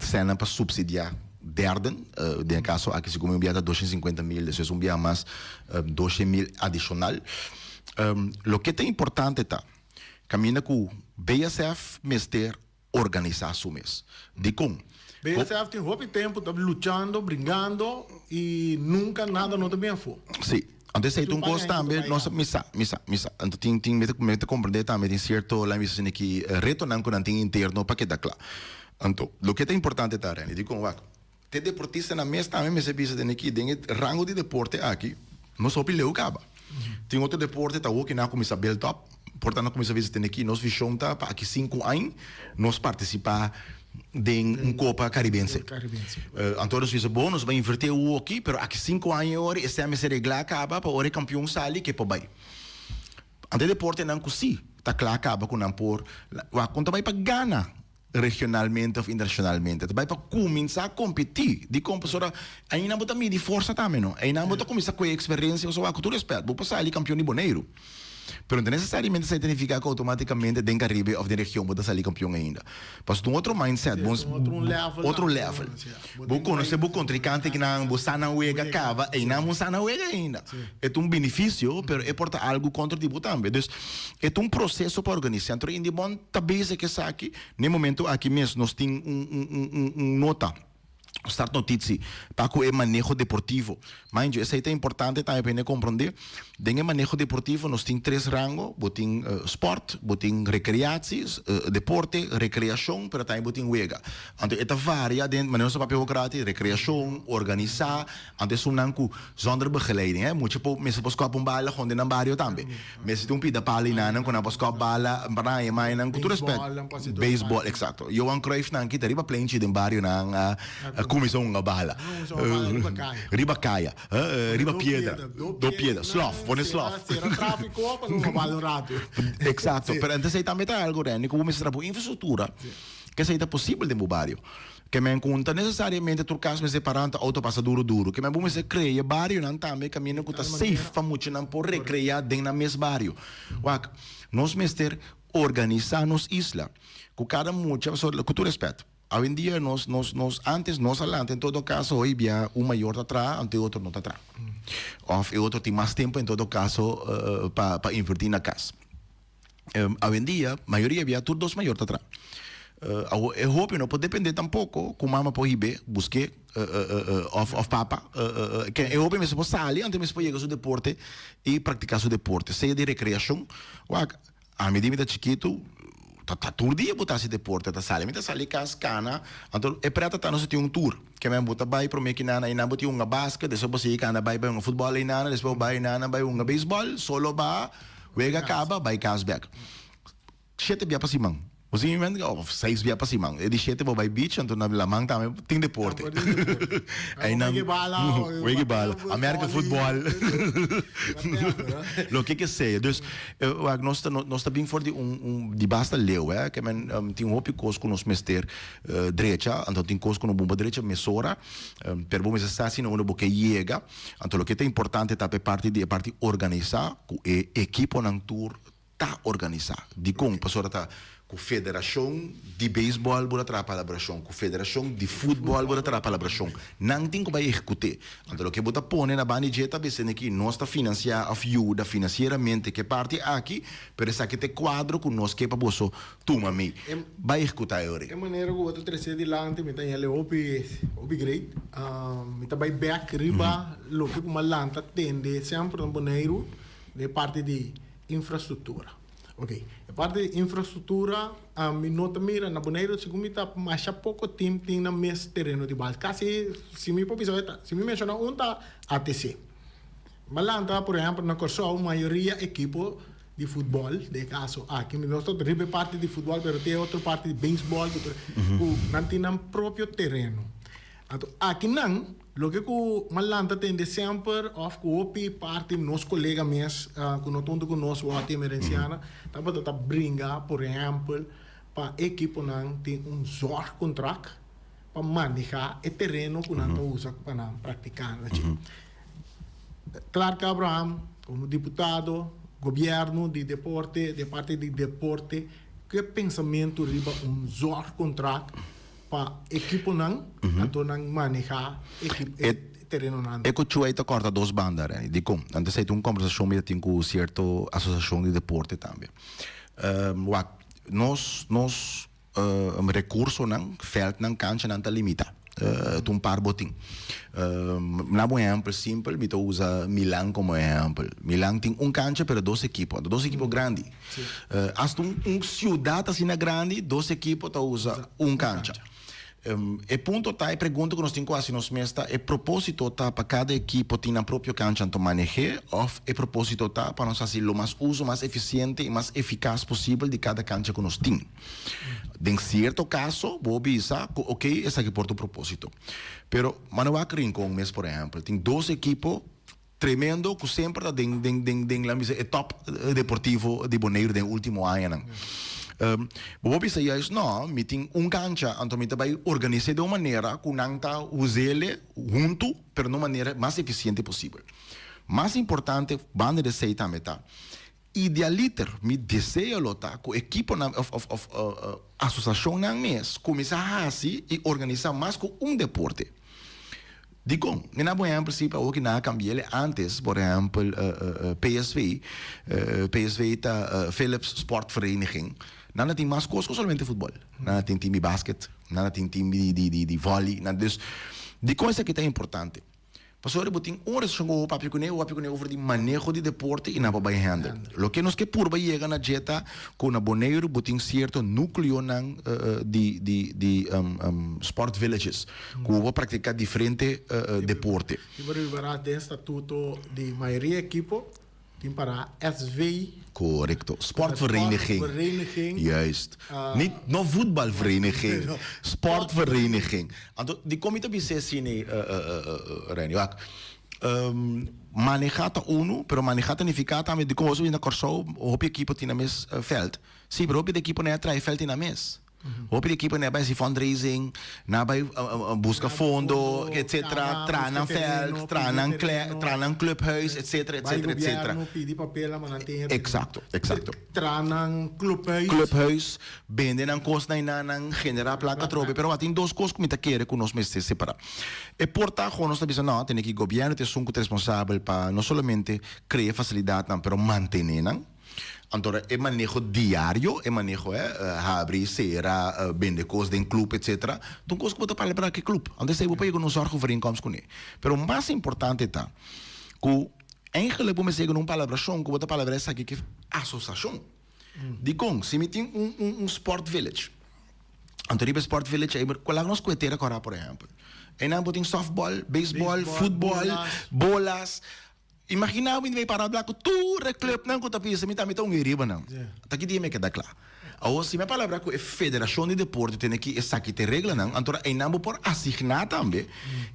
A: sènnan pa supsidiá. Derden, den e kaso aki segun mi un bia ta 250 mil, despues un bia mas 200 mil adishonal. Loke ta importante ta, kaminda ku BSF mester organisá su mes. Dikon?
C: BSF tin hopi tempu ta luchando, bringando i nunka nada no ta bin afó.
A: Sí. Anto esei ta un kos tambe nos mi sa, mi sa, mi sa. Anto tin tin mi ta komprendé tambe tin sierto laat mi bisa asina retonan ku nan tin interno pa keda kla. Anto, loke ta importante ta, Renny, dikon wak, te deportistanan mes tambe mester bisa den aki, den e rango di deporte aki, nos hopi leu kaba. Tin otro deporte ta hoki nan a kuminsá build up, por ta nan a kuminsá bisa den aki, nos vishon ta pa aki sinku añ nos partisipá den un kopa karibense. Anto nos bisa, bon, nos bai invertí awoki, pero aki sinku añ e ora esei a mester reglá kaba pa ora e kampion sali ke por bai. Anto e deportenan ku sí ta kla kaba ku nan por, wak, kon ta bai pa gana regionalmente of internacionalmente. Ta bai pa cuminsa competi. Dicon? Pasobra ainan bo ta midi forsa tambe no. Ainan bo ta cuminsa cu e experiencia pasobra cu tur respet bo por sali campeon di Boneiru. Pero no ta necesariamente esai ta nifica cu automaticamente den Caribe of den region bo ta sali campeon ainda. Pasobra ta un otro mindset.
C: Sí, ta un otro level.
A: Otro level. Bo conoce bo contrincante kinan, bo sa nan wega caba, einan bo sa nan wega ainda. E ta un beneficio, pero e por ta algo contra di bo tambe. Dus, e ta un proceso pa organisa. Anto Indebon ta bezig cu esaki. Na e momento aki mes nos tin un, un, un, un, un nota, un startnotitie, pa cu e maneho deportivo. Mind you, esey ta importante tambe pa hende comprende. Den e maneho deportivo nos tin tres rango, bo tin sport, bo tin recreatie, deporte, recreacion, pero tambe bo tin wega. Anto e ta varia den, manera nos ta papia hopi rato, recreacion, organisa, anto esunnan cu zonder begeleiding, he, mucha por mester por scop un bala gewoon den nan bario tambe. Mester tin un pida pala y nan cu nan por scop bala, braya mai nan, cu tur respet. Baseball, exacto. Johan Cruijff nan kita riba plenchi den barionan a cuminsa hunga bala. Riba caya. Riba piedra. Do piedra. Slof. Pone slof.
C: Sera tráfiko pa no bala un rato.
A: Exacto. Pero entonces ahí tambe ta algo, Randy, ku bo mester traha bo infrastruktura, ku esei ta posibel den bo bario. Ke men ku no ta nesesariamente tur kas mester para anta outo pasa duru duru. Ke men bo mester krea barionan tambe kaminda ku ta safe pa muchanan por rekreá den nan mes bario. Wak, nos mester organisá nos isla ku kada mucha, pasobra ku tur respèt, Awendia nos nos nos antes nos a lanta en todo caso hoy bia un mayor ta traha anto e otro no ta traha of e otro tin mas tempo en todo caso pa pa inverti na cas. Awendia mayoria bia tur dos mayor ta traha. Awo e hopi no por depende tampoco cu mama por hibe buske of of papa ken e hopi mester por sali anto e mester por yega su deporte y practica su deporte sea di recreacion wak. Ami di mi ta chikitu, ta ta tur dia bo ta hasi deporte, ta sali. Mi ta sali kas kana, anto e preta ta nos tin un tur. Ke men bo ta bai prome ki nana einan bo tin hunga basket, despues bo sigui kana bai bai hunga futbòl einana, despues bo bai einana bai hunga beisbòl, solo ba, wega kaba, bai kas bèk. Shete bia pa siman. Bo sigui mi mente? Of seis bia pa siman. E di shete bo bai beach, anto na laman tambe tin deporte. Einan wega bala, American football, loke ke sea. Dus wak nos ta nos ta bin for di un un di basta leu eh, ke men tin hopi kos ku nos mester drecha, anto tin kos ku no bon pa drecha mesora, pero bo mester sa si na unda bo ke yega. Anto loke ta importante ta pa e parti di e parti organisa ku e ekiponan tur ta organisá. Dikon? Pasobra ta ku federashon di beisbòl bo ta traha palabrashon, ku federashon di futbòl bo ta traha palabrashon. Nan tin ku bai ehekut'é. Anto loke bo ta pone na banda di dje ta bisa neki nos ta finansiá òf yuda finansieramente ke parti aki, pero esaki ta e kuadro ku nos ke pa boso tuma mei. Bai ehekutá e ora ei.
C: E manera ku bo ta tres'é dilanti mi ta hel e hopi hopi great. Mi ta bai bèk riba loke ku mi a lanta tende semper na Boneiru den e parti di. Infrastruktura. Ok, e parti di infrastruktura mi no ta mira na Boneiru segun mi ta masha poko tim tin nan mes tereno di bal. Kasi si mi por bisa si mi menshoná un ta ATC. Bo a lanta por ehèmpel na Kòrsou mayoria ekipo di futbòl, den e kaso aki mi no ta riba e parti di futbòl pero tin e otro parti di beisbòl ku tur ku nan tin nan propio tereno. Anto akinan loke ku mi a lanta tende semper òf ku hopi parti nos kolega mes ku no ta huntu ku nos wòrdu emerensiana tabata ta bringa por ehèmpel pa e ekiponan tin un zorgkontrakt pa manehá e tereno ku nan ta usa pa nan praktiká na dje. Clark Abraham komo diputado, gobièrnu di deporte, di e parti di deporte, ke pensamentu riba un zorgkontrakt pa ekiponan anto nan manehá e terenonan?
A: E ku ei ta kòrta dos banda, Renny. Dikon? Antes ei ta un kòmbersashon mi ta tin ku sierto asosiashon di deporte tambe. Wak, nos nos Rekursonan, vèltnan, kanchanan ta limitá. Ta un par bo tin. Na bo ehèmpel simpel, mi ta usa Milan komo ehèmpel. Milan tin un kancha pero dos ekipo, anto dos ekipo grandi. Asta un siudat asina grandi, dos ekipo ta usa un kancha. E punto ta, e pregunta ku nos tin ku hasi nos mes ta, e propósito ta pa kada ekipo tin nan propio kancha anto maneh'é òf e propósito ta pa nos hasi lo mas uso mas efisiente i mas efikas posibel di kada kancha ku nos tin? Den sierto kaso bo bisa ku oke esaki por ta un propósito. Pero mane wak Rincon mes por ehèmpel tin dos ekipo Tremendo cu semper ta den den den den laat mi bisa e top deportivo di Boneiru den ultimo añanan. Bo por bisa juist no, mi tin un cancha anto mi ta bay organise den un manera cu nan ta usele hunto pero na un manera mas eficiente posibel. Mas importante banda di esey tambe ta idealiter mi deseo lo ta cu ekiponan of of of asociacionnan mes cuminsa haci y organisa mas cu un deporte. Dikon? Mi na bo ehèmpel si pa awor ki nan a kambi'el antes, por ehèmpel PSV, PSV ta Philips Sport Vereniging, nan a tin mas kos ku solamente futbòl. Nan a tin tim di basket, nan a tin tim di di di vòli, nan dus dikon esaki ta importante? Pasobra bo tin un organisashon ku bo papia kuné, bo papia kuné over di maneho di deporte i nan por bai hèndel. Loke nos ke purba yega na dje ta ku na Boneiru bo tin sierto núkleonan di di di sport villages. Ku bo por praktiká diferente deporte.
C: Tin por ripará den statuto di mayoria ekipo tin pará SV.
A: Korekto. Sportvereniging.
C: Sportvereniging.
A: Juist. Nit no voetbalvereniging. Sportvereniging. Anto dikon mi ta bisa asina Renny? Wak, manehá ta unu, pero manehá ta nifiká tambe dikon boso bini na Kòrsou hopi ekipo tin nan mes vèlt. Sí, pero hopi di ekipo nan a traha e vèlt tin nan mes. Hopi di ekipo nan a bai hasi fundraising, nan a bai buska fondo, etcetera, traha nan veld, traha nan traha nan clubhuis, etcetera, etcetera, etcetera. Exacto, exacto.
C: Traha nan clubhuis.
A: Clubhuis, bende nan kosnan enanan, genera plaka atrobe. Pero tin dos kos ku mi ta kere ku nos mester separa. E por ta ku nos ta bisa no, tene ki gobièrnu ta esun ku ta responsabel pa no solamente krea e fasilidatnan, pero mantene nan. Anto e maneho diario, e maneho habri, sera, bende kos den club etcetera, ta un kos ku bo ta palabra ku e club. Anto esei bo por yega na un zorgovereenkomst kuné. Pero mas importante ta ku eigenlijk bo mester yega na un palabrashon ku bo ta palabra esaki ku e asosashon. Dikon? Si mi tin un un sport village, anto riba e sport village ei, ku laga nos ku e tera kòrá por ehèmpel. Einan bo tin softball, beisbòl, futbòl, bolas. Imagina bo mi para habla ku tur e clubnan ku ta bisa mi tambe ta un riba nan. Ta ki dia mi a keda kla. Awor si mi a palabra ku e federashon di deporte tene ki esaki ta e reglanan, anto einan bo por asigná tambe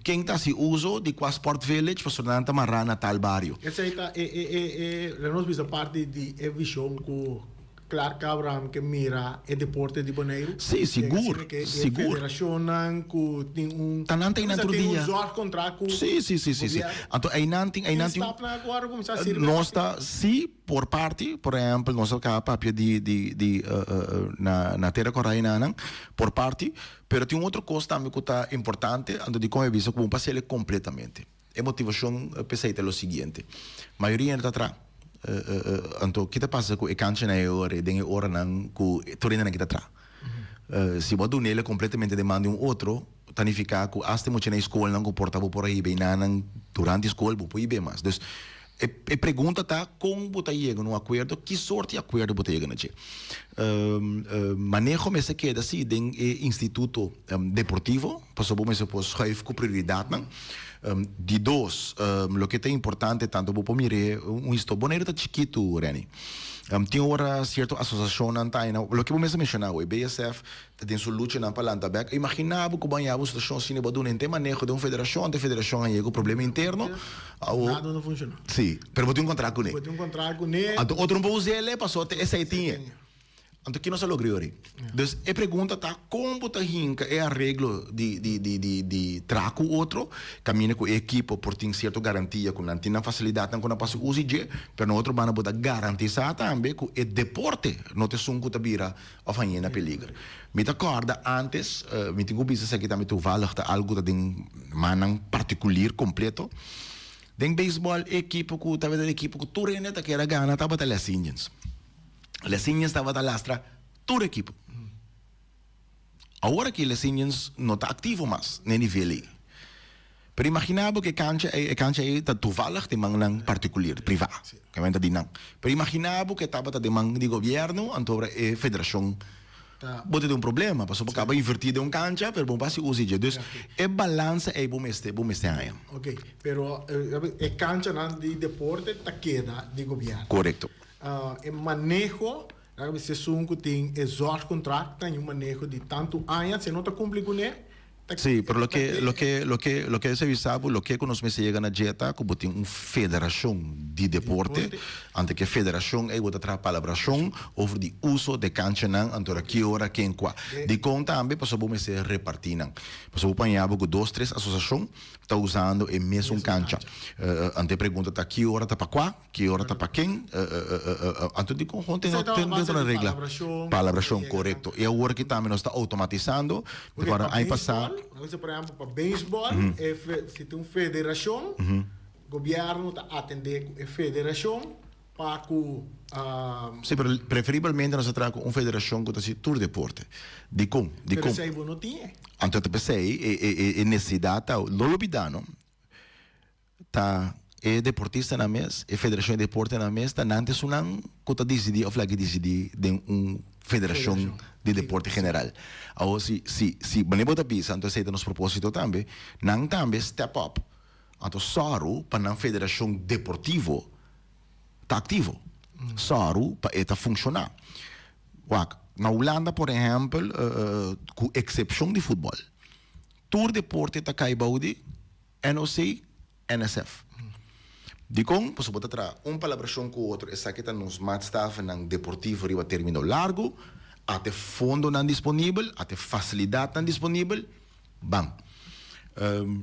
A: ken ta hasi uso di kua sport village pasobra nan ta mará na tal bario.
C: Esei ta e e e e nos bisa parti di e vishon ku Clark Abraham ke mira e deporte di Boneiru.
A: Sí, sigur, sigur.
C: E federashonnan ku tin un.
A: Ta nan ta einan tur dia.
C: Tin un zorgcontract ku.
A: Sí, sí, sí, sí, sí. Anto einan tin, einan tin.
C: Tin stapnan ku a kuminsá sirbi.
A: Nos ta, sí, por parti, por ehèmpel nos a kaba papia di, di, di na, na Tera Kòrá einanan, por parti, pero tin un otro kos tambe ku ta importante, anto dikon e bisa ku bo pa hasiel kompletamente. E motivashon p'esei ta lo siguiente, mayoria hende ta tra, anto ki ta pasa ku e kanchanan e ora den e oranan ku tur hendenan ki ta tra? Si bo a duna el kompletamente den man di un otro, ta nifiká ku asta e muchanan e skolnan ku por ta bo por a hiba enanan durante skol bo por hib'é mas. Dus. E pregunta ta kon bo ta yega na un akuerdo, ki sort di akuerdo bo ta yega na dje. Maneho mester keda si den e instituto deportivo, pasobra bo mester por schuif ku prioridatnan. Di dos, loke ta importante tantu bo por mir'é un histo, Boneiru ta chikitu, Renny. Tin ora sierto asosiashonnan ta aina, loke bo mester menshoná awe, BSF ta den su luchanan pa lanta bèk. Imaginá bo ku bo a yaba un situashon asina, bo a duna henter maneho den un federashon, anto e federashon a yega ku problema interno. Awo.
C: Nada no funshoná.
A: Sí, pero bo tin un kontrakt kuné.
C: Bo tin un kontrakt kuné.
A: Anto otro no por us'é pasobra te esei tin e. Anto ki nos a logra yori? Dus e pregunta ta kon bo ta hinka e areglo di di di di di traha ku otro kaminda ku e ekipo por tin sierto garantia ku nan tin nan fasilidatnan ku nan pasa usa dje, pero na otro banda bo ta garantisá tambe ku e deporte no ta esun ku ta bira òf hañ'é na peliger. Mi ta kòrda ántes, mi tin ku bisa esaki tambe toevallig ta algu ku ta den mannan partikulir kompleto. Den beisbòl e ekipo ku tabata e ekipo ku tur hende ta kere gana tabata Les Indians. Les Indians tabata lastra tur ekipo. Awor aki Les Indians no ta aktivo mas na e nivel ei. Pero imagina bo ku e kancha ei, e kancha ei ta toevallig den mannan partikulier, privá, kamente ta di nan. Pero imagina bo ku e tabata den man di gobièrnu, anto ora e federashon bo ta den un problema, pasobra bo kaba invertí den un kancha, pero bo no por hasi uso di dje. Dus e balansa ei bo mester, bo mester haña.
C: Oké, pero e kanchanan di deporte ta keda di gobièrnu.
A: Korekto.
C: E maneho, laga bisa esun ku tin e zorgcontract ta un maneho di tantu aña, si e no ta kumpli kuné, ta
A: Sí, pero loke, loke, loke, loke esei bisa bo, loke ku nos mester yega na dje ta ku bo tin un federashon di deporte, anto ku e federashon ei bo ta traha palabrashon over di uso di e kanchanan, anto ora ki ora, ken kua. Dikon tambe? Pasobra bo mester repartí nan. Pasobra bo paña bo ku dos, tres asosiashon ta usando e mesun kancha. Anto e pregunta ta ki ora ta pa kua? Ki ora ta pa ken? Anto di kon hon ten dentro na regla. Palabrashon, korekto. I awor aki tambe nos ta outomatisando.
C: Di kuadra aña pasá. Por ehempel, pa beisbòl, si tin un federashon, gobièrnu ta atendé ku e federashon pa ku.
A: Sí, pero preferibelmente nos ta traha ku un federashon ku ta hasi tur deporte. Dikon?
C: Dikon? Pero esei bo no tin e.
A: Anto ta p'esei e nesesidat ta, lo lubidá no. Ta e deportistanan mes, e federashon di deportenan mes ta nan ta esunnan ku ta disidí òf laga disidí den un federashon di deporte general. Awor si si si manera bo ta bisa anto esei ta nos propósito tambe, nan tambe step up anto sòru pa nan federashon deportivo ta aktivo, sòru pa e ta funshoná. Wak, na Hulanda por ehèmpel ku eksepshon di futbòl tur deporte ta kai bou di. NOC, NSF. Dikon? Pasobra bo ta traha un palabrashon ku otro, esaki ta nos maatstavennan deportivo riba término largu, ate fondonan disponibel, ate fasilidatnan disponibel, ban.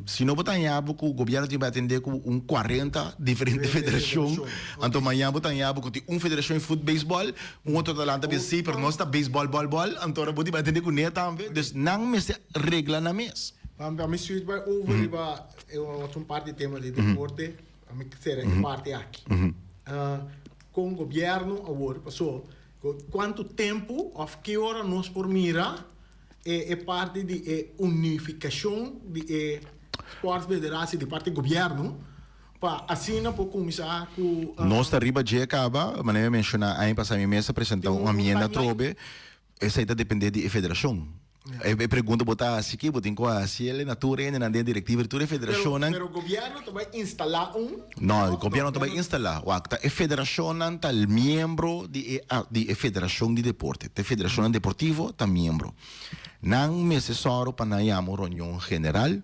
A: Si no bo ta haña bo ku gobièrnu tin bai atendé ku un kuarenta diferente federashon, anto mañan bo ta haña bo ku tin un federashon di fut beisbòl, un otro ta lanta bisa sí, pero nos ta beisbòl bòl bòl, anto ora bo tin bai atendé kuné tambe. Dus nan mester regla nan mes.
C: Pa mi switch bai over riba e otro un parti tema di deporte, pa mi sera e parti aki. Kon gobierno awor, paso kuantu tempu of ki ora nos por mira e e parti di e unifikashon di e sportfederatie di parti gobierno pa asina por kuminsá ku.
A: Nos ta riba dje kaba, manera mi a menshoná aña pasá mi mes a presentá un amienda atrobe, esei ta dependé di e federashon. E pregunta bo ta hasi ki bo tin ku hasi el na tur hendenan den direktiva di tur e federashonnan.
C: Pero gobièrnu ta bai instalá un?
A: No, gobièrnu no ta bai instalá. Wak, ta e federashonnan ta miembro di e di e federashon di deporte. Ta e federashonnan deportivo ta miembro. Nan mester sòru pa nan yama un reunion general.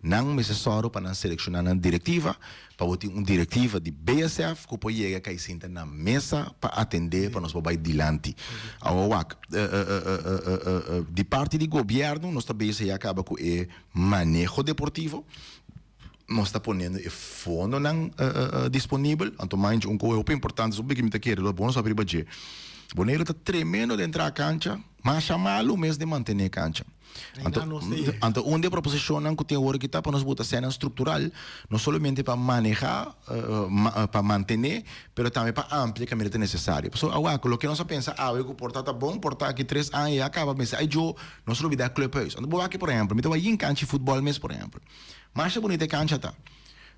A: Nan mester sòru pa nan selekshoná nan direktiva, pa bo tin un direktiva di BSF ku por yega kai sinta na mesa pa atendé pa nos por bai dilanti. Awor wak, di parti di gobièrnu nos ta bezig ya kaba ku e maneho deportivo, nos ta poniendo e fondonan disponibel, anto mancha un kohe hopi importante, so mi ta kere lo bo nos papia riba dje. Boneiru ta tremendo den traha kancha, masha malu mes den mantené kancha. Anto, anto un di e proposishonnan ku tin awor aki ta pa nos buta sènan struktural, no solamente pa manehá, pa mantené, pero tambe pa amplia kaminda ta nesesario. Pasobra awor ku loke nos a pensa awe ku por ta ta bon, por ta aki tres aña ya kaba mester ai djo, nos lo bida clubhuis. Anto bo wak por ehèmpel, mi ta wak yin kancha di futbòl mes por ehèmpel. Masha bunita e kancha ta.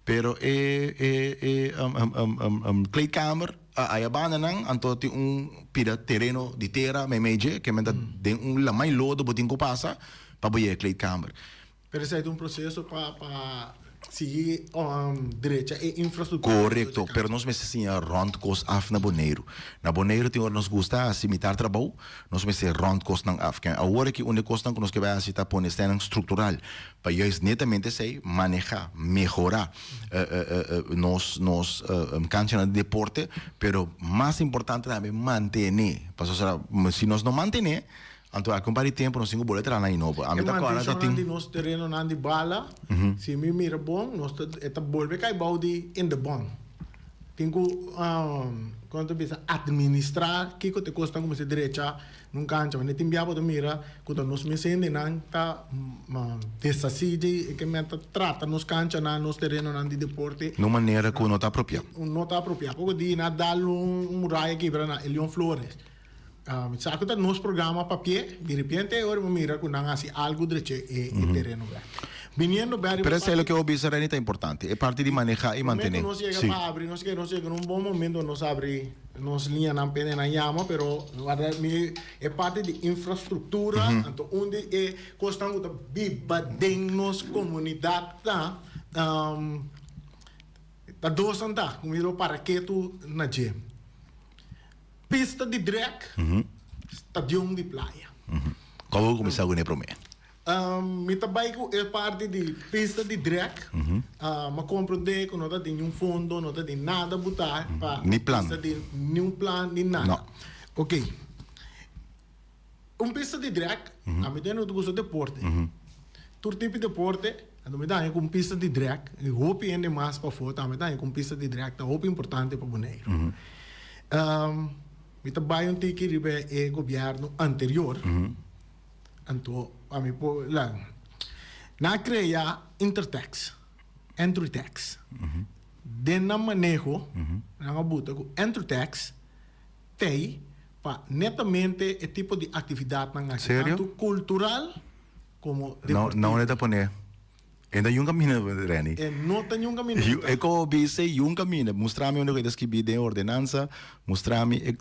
A: Pero e e e kleedkamer aya banda nan anto tin un pida tereno di tera meimei dje ke men ta den un lamai lodo bo tin ku pasa pa bo yega e kleedkamer.
C: Pero esei ta un proseso pa pa sigui drecha e infrastruktura.
A: Korekto, pero nos mester siña rònt kos af na Boneiru. Na Boneiru tin ora nos gusta hasi mitar trabou, nos mester rònt kosnan af. Ke awor aki un di e kosnan ku nos ke bai hasi ta pone stènnan struktural pa juist netamente esei, manehá, mehorá nos nos kanchanan di deporte, pero mas importante tambe mantené. Pasobra si nos no mantené, Anto aki un par di tempu nos tin ku bolbe traha nan di nobo.
C: E
A: Ami ta kòrda ta
C: mantenshonnan
A: tin.
C: di nos terenonan di bala, si mi mira bon, nos ta e ta bolbe kai bou di in de bon. Tin ku kon ta bisa atministrá kiko ta e kosnan ku mester drecha nun kancha. Wanneer tin bia bo ta mira ku ta nos mes hendenan ta deshasí di e ke men ta trata nos kanchanan, nos terenonan di deporte.
A: Na un manera ku no ta apropiá.
C: No ta apropiá. Poko di nan a dal un muraya kibra na Elion Flores. Mi sa ku ta nos programa papié, di repente e ora mi mira ku nan hasi algu dreche e tereno bèk. Biniendo bèk riba
A: Pero esei
C: parti.
A: loke bo bisa Renny ta importante, e parti di manehá i
C: Momento
A: mantené.
C: nos yega
A: Sí.
C: pa abri, nos ke nos yega na un bon momento nos abri nos liñanan p'e nan yama, pero warda mi e parti di infrastruktura, anto un di e kosnan ku ta biba den nos komunidat ta, ta dosnan ta ku mi lo para ketu na dje. Pista di drag, stadion di playa.
A: Kua bo kuminsá kuné promé?
C: Mi ta bai ku e parti di pista di drag. Mi a komprondé ku no ta tin niun fondo, no ta tin nada butá pa
A: Ni plan.
C: pista di niun plan ni nada.
A: No.
C: Oké. Un pista di drag, ami ta hende ku gusta deporte. Tur tipo di deporte, anto mi ta haña ku un pista di drag, i hopi hende mas pafó tambe ta haña ku un pista di drag ta hopi importante pa Boneiru. Mi ta bai un tiki riba e gobièrnu anterior, anto pa mi por la, nan a krea Intertax, entry tax. Den nan maneho, nan a buta ku entry tax Tei pa netamente e tipo di actividadnan aki,
A: Serio?
C: tanto cultural como
A: No,
C: deportivo.
A: no ta pone. E ta yunga mina, Renny.
C: E no ta yunga mina.
A: Yu, e ko bisa yunga mina. Mustra mi unda ku e ta skibi den ordenansa. Mustra mi e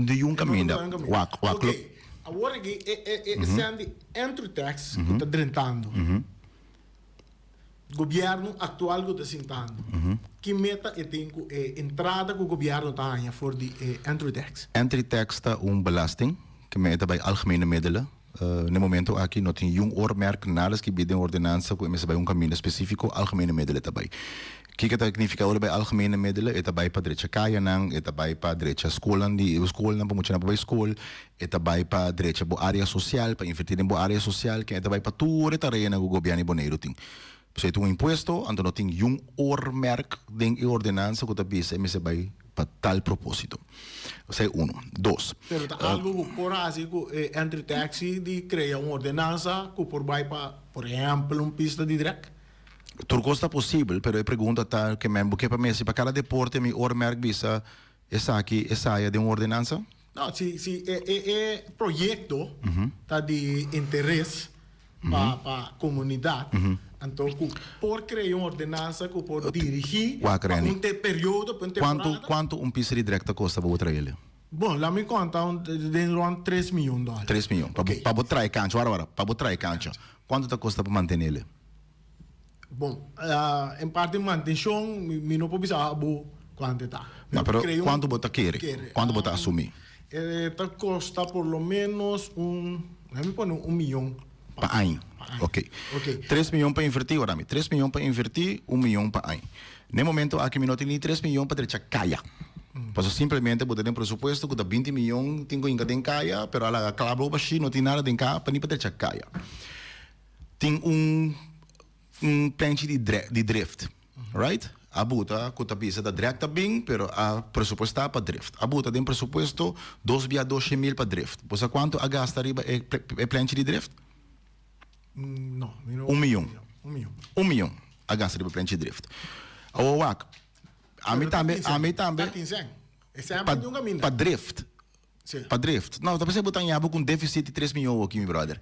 A: di yunga mina. Wak, wak.
C: Ok, awor aki e e e sèn di entry tax ku ta drentando. Gobièrnu aktual ku ta sintando, ki meta e tin ku e entrada ku gobièrnu ta haña for di e entry tax?
A: Entry tax ta un belasting ku mei ta bai algemene middelen. Na e momento aki no tin yun oormerk, nada skibí den ordenansa ku e mester bai un kaminda spesífiko, algemene middelen ta bai. Kiko ta signifiká ora bai algemene middelen? E ta bai pa drecha kayanan, e ta bai pa drecha skolnan di skolnan pa muchanan por bai skol, e ta bai pa drecha bo área sosial, pa invertí den bo área sosial, ken e ta bai pa tur e tareanan ku gobièrnu di Boneiru tin. Pasobra e ta un impuesto, anto no tin yun oormerk den e ordenansa ku ta bisa e mester bai pa tal propósito. Esei unu. Dos.
C: Pero ta algu ku por hasi ku e entry tax di krea un ordenansa ku por bai pa, por ehèmpel, un pista di drèk?
A: Tur kos ta posibel, pero e pregunta ta ke men bo ke pa mester pa kada deporte mi oormerk bisa esaki esaya den un ordenansa?
C: No, si si e e e proyekto ta di interes pa pa komunidat, anto ku por krea un ordenansa ku por dirigí
A: Wak,
C: pa
A: Renny.
C: un te periodo, pa un
A: Kuantu
C: temporada.
A: kuantu un pista di drek ta kosta pa bo trae el?
C: Bon, la mi konta un den rond tres miyon dòler.
A: Tres miyon. Pa bo
C: Oké.
A: pa bo trae kancha, wara wara, pa bo trae kancha, kuantu ta kosta pa mantenel?
C: Bon, en parti mantenshon mi no por bisa bo kuantu e ta.
A: No, pero kuantu bo ta kere? Kuantu bo ta asumí?
C: E ta kosta por lo ménos un, laat mi pone un miyon.
A: Pa aña? Ok. Tres miyon pa invertí, ora mi, tres miyon pa invertí, un miyon pa aña. Na e momento aki mi no tin ni tres miyon pa drecha kaya. Pasobra simplemente bo ta den presupuesto ku ta binti miyon tin ku hinka den kaya, pero a laga kla bo bashí, no tin nada den kaya pa ni pa drecha kaya. Tin un un plenchi di di drift, right? A buta ku ta bisa ta drek ta bin, pero a presupuestá pa drift. A buta den presupuesto dos bia doshe mil pa drift. Bo sa kuantu a gasta riba e e plenchi di drift?
C: No, mi no.
A: Un miyon.
C: Un miyon.
A: Un miyon a gasta riba plenchi di drift. Awor wak, ami tambe, ami tambe.
C: Ta tin sèn. E sèn pa
A: Pa drift. Pa drift. No, ta pesey bo ta haña bo ku un deficit di tres miyon oki, mi brother.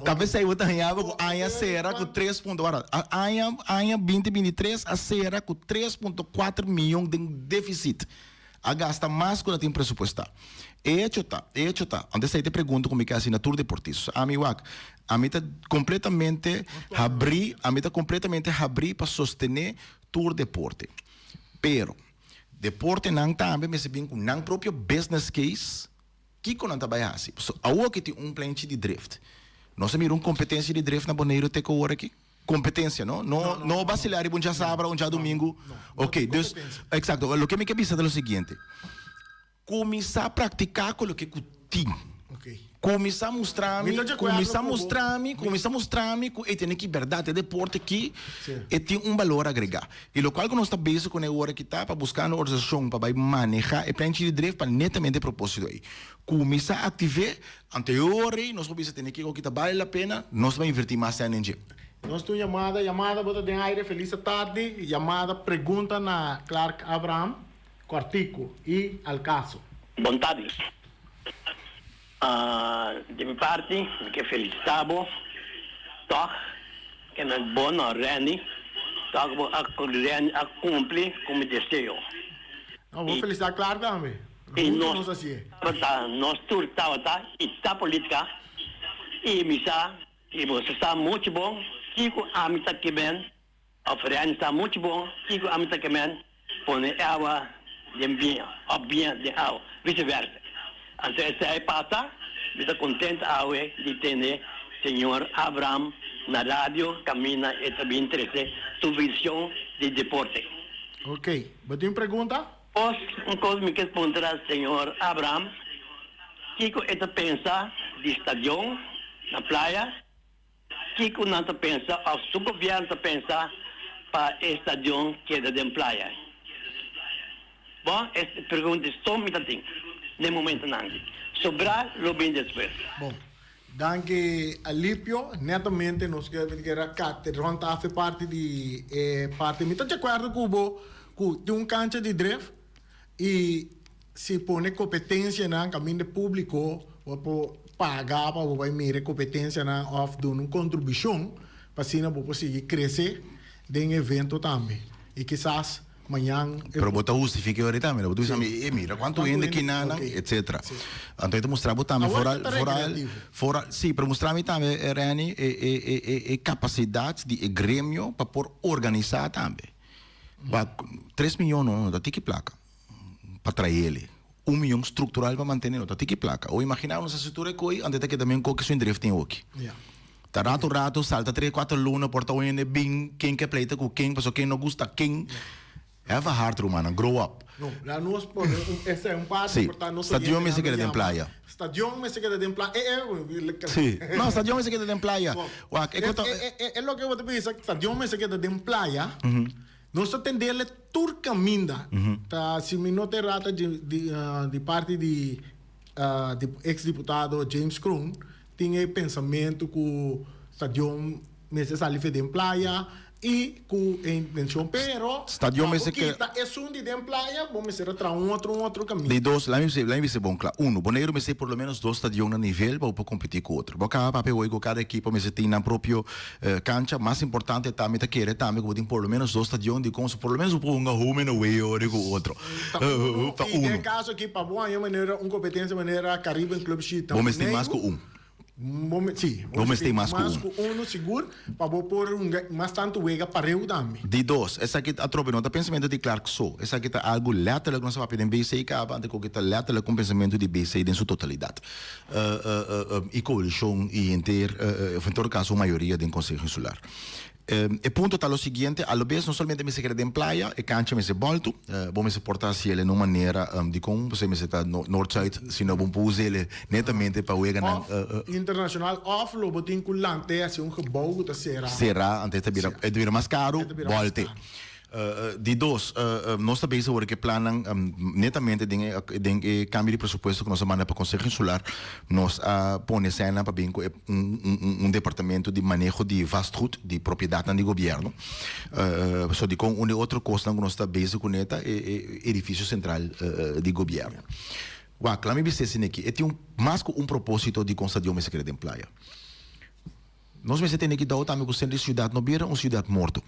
A: Ta pesey bo ta haña bo ku aña sera ku tres punto, wara, aña, aña binti binti tres a sera ku 3.4 miyon den deficit. A gasta mas ku ta tin presupuestá. E hecho ta, e hecho ta, anto esei ta e pregunta ku mi ke hasi na tur deportista. Ami wak, ami ta kompletamente habrí, ami ta kompletamente habrí pa sostené tur deporte. Pero. Deportenan tambe mester bin ku nan propio business case kiko nan ta bai hasi. Pasobra awor ki tin un plenchi di drift. Nos a mira un kompetensia di drift na Boneiru te ku awor aki? Kompetensia no? No no basilá riba un djasabra un djadumingu. Oke, dus eksakto. Loke mi ke bisa ta lo siguiente. Kuminsá praktiká ku loke ku tin. Kuminsá mustra mi, kuminsá mustra mi, kuminsá mustra mi ku e tene ki bèrdat e deporte ki e tin un balor agregá. I lokual ku nos ta bezig kuné ora ki ta pa buska un organisashon pa bai manehá e plenchi di drif pa netamente e propósito ei. Kuminsá aktiv'é, anto e ora ei nos por bisa tene kiko ki ta bale la pena, nos ta bai invertí mas sèn den dje.
C: Nos tin un yamada, yamada bo ta den aire, felis tardi, yamada pregunta na Clark Abraham. Kòrtiku i al kaso.
D: Bon tardi. Di mi parti mi ke felisitá bo tòg ke nan bo no Renny tòg bo a Renny a kumpli ku mi deseo.
C: No, bo felisitá Clark tambe.
D: I
C: Huntu
D: nos
C: nos hasié.
D: tabata nos tur tabata i ta politica i mi sa i boso sa muchu bon kiko ami ta kiben. Of Renny sa muchu bon kiko ami ta kemen pone e awa den biña of biña den awa, vice versa. Anto esei pasa, mi ta kontent awe di tene señor Abraham na radio kaminda e ta bin trese su vision di deporte.
C: Ok, bo tin pregunta?
D: Pos un kos mi ke puntra señor Abraham, kiko e ta pensa di stadion na playa? Kiko nan ta pensa of su gobierno ta pensa pa e stadion keda den playa? Bon, es pregunta so mi ta tin den momentonan aki. Sobra lo bin despues.
C: Bon, danki Alipio. Netamente nos ke kere kate rond af e parti di e parti. Mi ta di akuerdo ku bo ku tin un kancha di drif I si pone kompetensianan kaminda públiko bo por paga pa bo bai mira e kompetensianan òf duna un kontribushon pa asina bo por sigui krese den e evento tambe. I kisas mañan
A: e. Pero bo ta hustifiká e ora tambe, bo ta bisa mi, e mira kuantu hende kinanan, etcetera. Anto e ta mustra bo tambe foral, foral, foral, si, pero mustra mi tambe, Renny, e e e e kapasidat di e gremio pa por organisá tambe. Pa tres miyon no no ta tiki plaka pa traele. Un miyon structural pa mantene no ta tiki plaka. O imagina nos haci tur e koe ante ta keda men koke su indref tin oki. Ta rato rato salta tres cuatro luna por ta un hende bin ken ke pleita cu ken pasobra ken no gusta ken. Have a heart rumannan, grow up.
C: No, la nos pone un esta un parte
A: Sí,
C: por ta nos
A: stadion mester
C: oyentenan
A: keda
C: lo
A: den
C: yama.
A: playa.
C: Stadion mester keda den playa. E e
A: Sí, no, stadion mester keda den playa.
C: Bon,
A: Wak, e
C: e
A: kota
C: e e e loke bo ta bisa, stadion mester keda den playa. Nos ta tendele tur kaminda. Ta si mi no ta errata di di di parti di di ex diputado James Kroon tin e pensamentu ku stadion mester sali fe den playa i ku e intencion pero
A: Stadion
C: pa bo
A: mester ke.
C: kita esun di den playa bo mester a traha un otro un otro kaminda.
A: Di dos, laat mi bisa, laat mi bisa bon kla. Uno, Boneiru mester por lo menos dos stadion na nivel pa bo por kompetí ku otro. Bo kaba papia hoy ku kada ekipo mester tin nan propio kancha. Mas importante ta, mi ta kere tambe ku bo tin por lo menos dos stadion dikon so por lo menos bo por hunga home and away ora ku otro.
C: Ta uno,
A: Ta
C: i den
A: uno.
C: kaso aki pa bo haña manera un kompetensia manera Caribbean Club Sheet na
A: Bo mester mas
C: Boneiru,
A: ku un.
C: Bo me, sí,
A: Bo mester mas ku
C: mas
A: un.
C: ku unu sigur pa bo por hunga mas tantu wega pareu tambe.
A: Di dos, esaki atrobe no ta pensamentu di Clark so, esaki ta algu letterlijk nos a papia den BC kaba, ante koke ta letterlijk un pensamentu di BC den su totalidat. I koalishon i henter, of en todo kaso un mayoria den Konseho Insular. E punto ta lo siguiente, a lo bes no solamente mester keda den playa, e cancha mester bolto, bo mester por ta haciele na un manera dicon pasobra mester ta noord-zuid, sino bo por usele netamente pa weganan.
C: Of internacional of lo bo tin cu lante haci un gebouw cu ta cera.
A: Cera, anto e ta bira, e ta bira mas caro, bolte. Di dos, nos ta bezig awor ku e plannan netamente den e den e kambio di presupuesto ku nos a manda pa Konseho Insular, nos a pone eseinan pa bin ku e un un departamento di maneho di vastgoed, di propiedatnan di gobièrnu. So dikon un di otro kosnan ku nos ta bezig kuné ta e e edifisio sentral di gobièrnu. Wak, laat mi bisa esei aki, e tin un mas ku un propósito dikon stadion mester keda den Playa. Nos mester tene kidao tambe ku sentro di siudat no bira un siudat morto.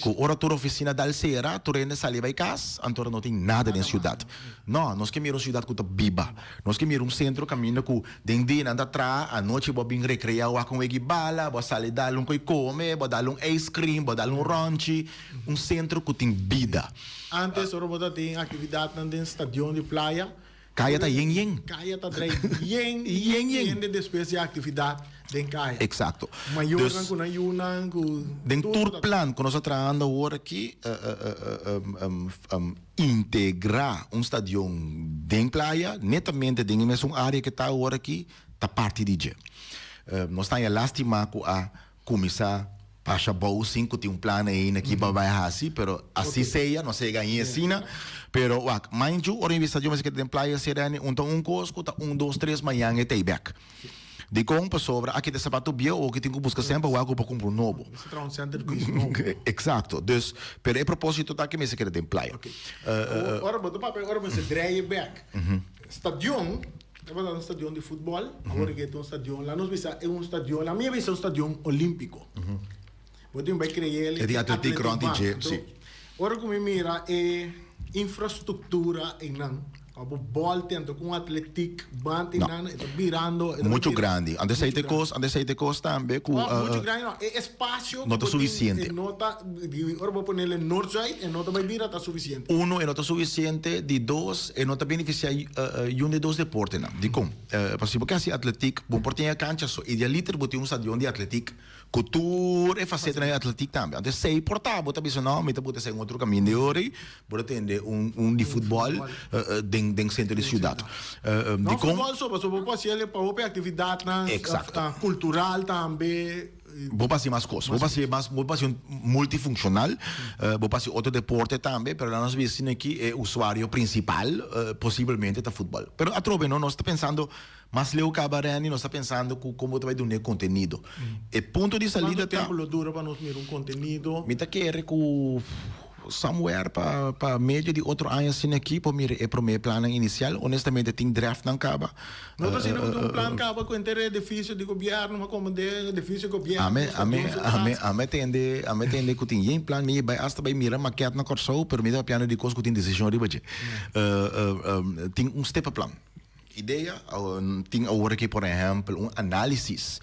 A: Ku ora tur ofisina dal sera, tur hende sali bai kas, anto ora no tin nada den siudat. No, nos ke mira un siudat ku ta biba. Nos ke mira un sentro kaminda ku den dia nan ta traha, anochi bo a bin rekreá wak un wegi bala, bo a sali dal un koi kome, bo a dal un ice cream, bo a dal un rònchi. Un sentro ku tin bida.
C: Antes ora bo ta tin aktividatnan den stadion di playa.
A: Kaya ta yen yen.
C: Kaya ta drei yen yen yen hende despues di aktividat den kaya.
A: Eksakto.
C: Mayornan ku nan yunan ku.
A: Den tur plan ku nos ta trahando awor aki integrá un stadion den playa netamente den e mesun área ke ta awor aki ta parti di dje. Nos ta haña lástima ku a Cuminsa pasha bou sin cu tin un plan ainda ki bo bay haci, pero asi sea, no sea gañe asina, pero wak, mind you, ora mi bisa yo mester keda den playa Sereni, un ta un cos cu ta un, dos, tres, mañan e ta ey bek. Dicon? Pasobra aki ta sapato bieu, oki tin cu busca semper wak cu por cumpra un nobo.
C: Mester traha un centerpiece nobo.
A: Exacto. Dus, pero e proposito ta cu mester keda den playa.
C: Ok. Ora bo ta papia, ora mester draai e bek. Stadion. Tabata un stadion di futbòl, awor ke ta un stadion, laat nos bisa e un stadion, laat mi a bisa un stadion olímpiko. Bo tin bai kre'el
A: E di atletiek rònt di dje, si.
C: Ora ku mi mira e infrastruktura einan, ora bo bòlta anto ku un atletiek banda einan, e ta birando.
A: Muchu grandi. Antes ei ta e kos, antes ei ta e kos tambe ku.
C: No, muchu grandi no. E espasio
A: No ta sufisiente.
C: E no ta, ora bo ponele noord-zuid, e no ta bai bira ta sufisiente.
A: Uno, e no ta sufisiente. Di dos, e no ta benefisiá yun di dos deportenan. Dikon? Pasobra si bo ke hasi atletiek, bo por tin e kancha so. Idealiter bo tin un stadion di atletiek ku tur e fasetenan di atletiek tambe. Anto esei por ta, bo ta bisa no, mi ta buta esei un otro kaminda e ora ei, bo ta tende un di futbòl den den sentro di siudat.
C: No futbòl so, pasobra bo por hasi el pa hopi aktividatnan kultural tambe.
A: Bo por hasi mas kos, bo por hasi mas, bo por hasi un multifunkshonal, bo por hasi otro deporte tambe, pero laat nos bisa asina aki e usuario prinsipal posibelmente ta futbòl. Pero atrobe no, nos ta pensando mas leu kaba Randy, nos ta pensando ku kon bo ta bai duna e kontenido. E punto di salida
C: ta. Kuantu tempu lo dura pa nos mira un kontenido?
A: Mi ta kere ku Somewhere pa pa medio di otro aña asina aki por mira e prome plannan inicial. Honestamente tin draftnan caba.
C: No ta asina cu tin un plan caba cu henter e edificio di gobierno, a comende edificio di gobierno.
A: Ame ame ame ame tende ame tende cu tin yen plan. Mi bay hasta bay mira maquette na Corsou pero mi ta papiando di cos cu tin decision riba dje. Tin un steppenplan. Idea, tin awor aki por ehempel un analisis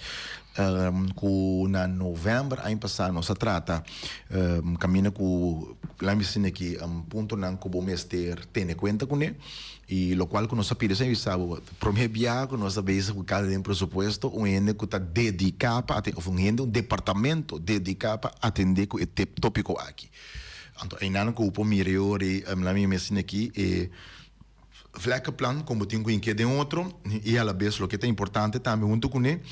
A: ku na november aña pasá nos a trata kaminda ku laat mi bisa aki puntonan ku bo mester tene kuenta kuné i lokual ku nos a pidi esei bisa bo promé bia ku nos ta bezig ku kada den presupuesto un hende ku ta dediká pa atendé òf un hende un departamento dediká pa atendé ku e tópiko aki. Anto einan ku bo por mira e ora ei laat mi bisa aki e. Vlekkenplan kon bo tin ku hinke den otro i alabes loke ta importante tambe huntu kuné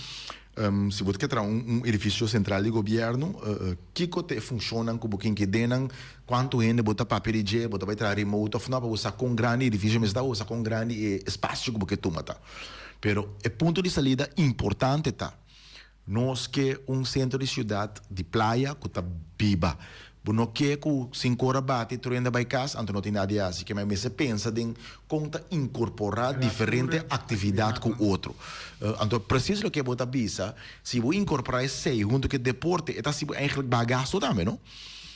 A: si bo ta ke traha un edifisio sentral di gobièrnu kiko ta e funshonnan ku bo ke hinke den nan, kuantu hende bo ta papia di dje, bo ta bai traha remote òf no pa bo sa kon grandi e edifisio mester ta pa bo sa kon grandi e espasio ku bo ke tuma ta. Pero e punto di salida importante ta. Nos ke un sentro di siudat di playa ku ta biba. Bo no ke ku sinku ora bati tur hende bai kas, anto no tin nada di hasi. Ke men mester pensa den kon ta inkorporá diferente aktividat ku otro. Anto presis loke bo ta bisa, si bo inkorporá esei huntu ku e deporte, e ta hasi bo eigentlik baha gastu tambe, no?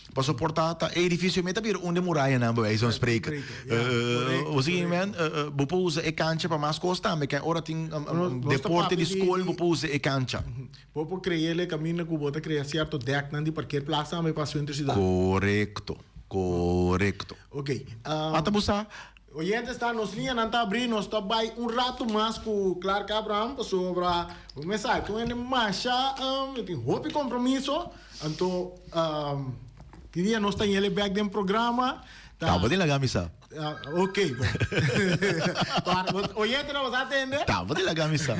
A: Pasobra por ta ta e edifisio mei ta bira un di e murayanan bij wijze van spreken. Bo sigui men, bo por usa e kancha pa mas kos tambe. Kei ora tin deporte di skol bo por usa e kancha.
C: Bo por krea el e kaminda ku bo ta krea sierto deknan di parkeerplaats tambe pa sentro siudat.
A: Korekto, korekto.
C: Oké.
A: Ata bo sa.
C: Oyentes ta nos liñanan ta abrí, nos ta bai un ratu mas ku Clark Abraham pasobra bo mes sa e ta un hende masha e tin hopi kompromiso, anto ki dia nos ta yele bek den programa
A: ta. Ta bo tin laga mi sa.
C: Ok bon. Oyentenan bo sa tende?
A: Ta bo tin laga mi sa.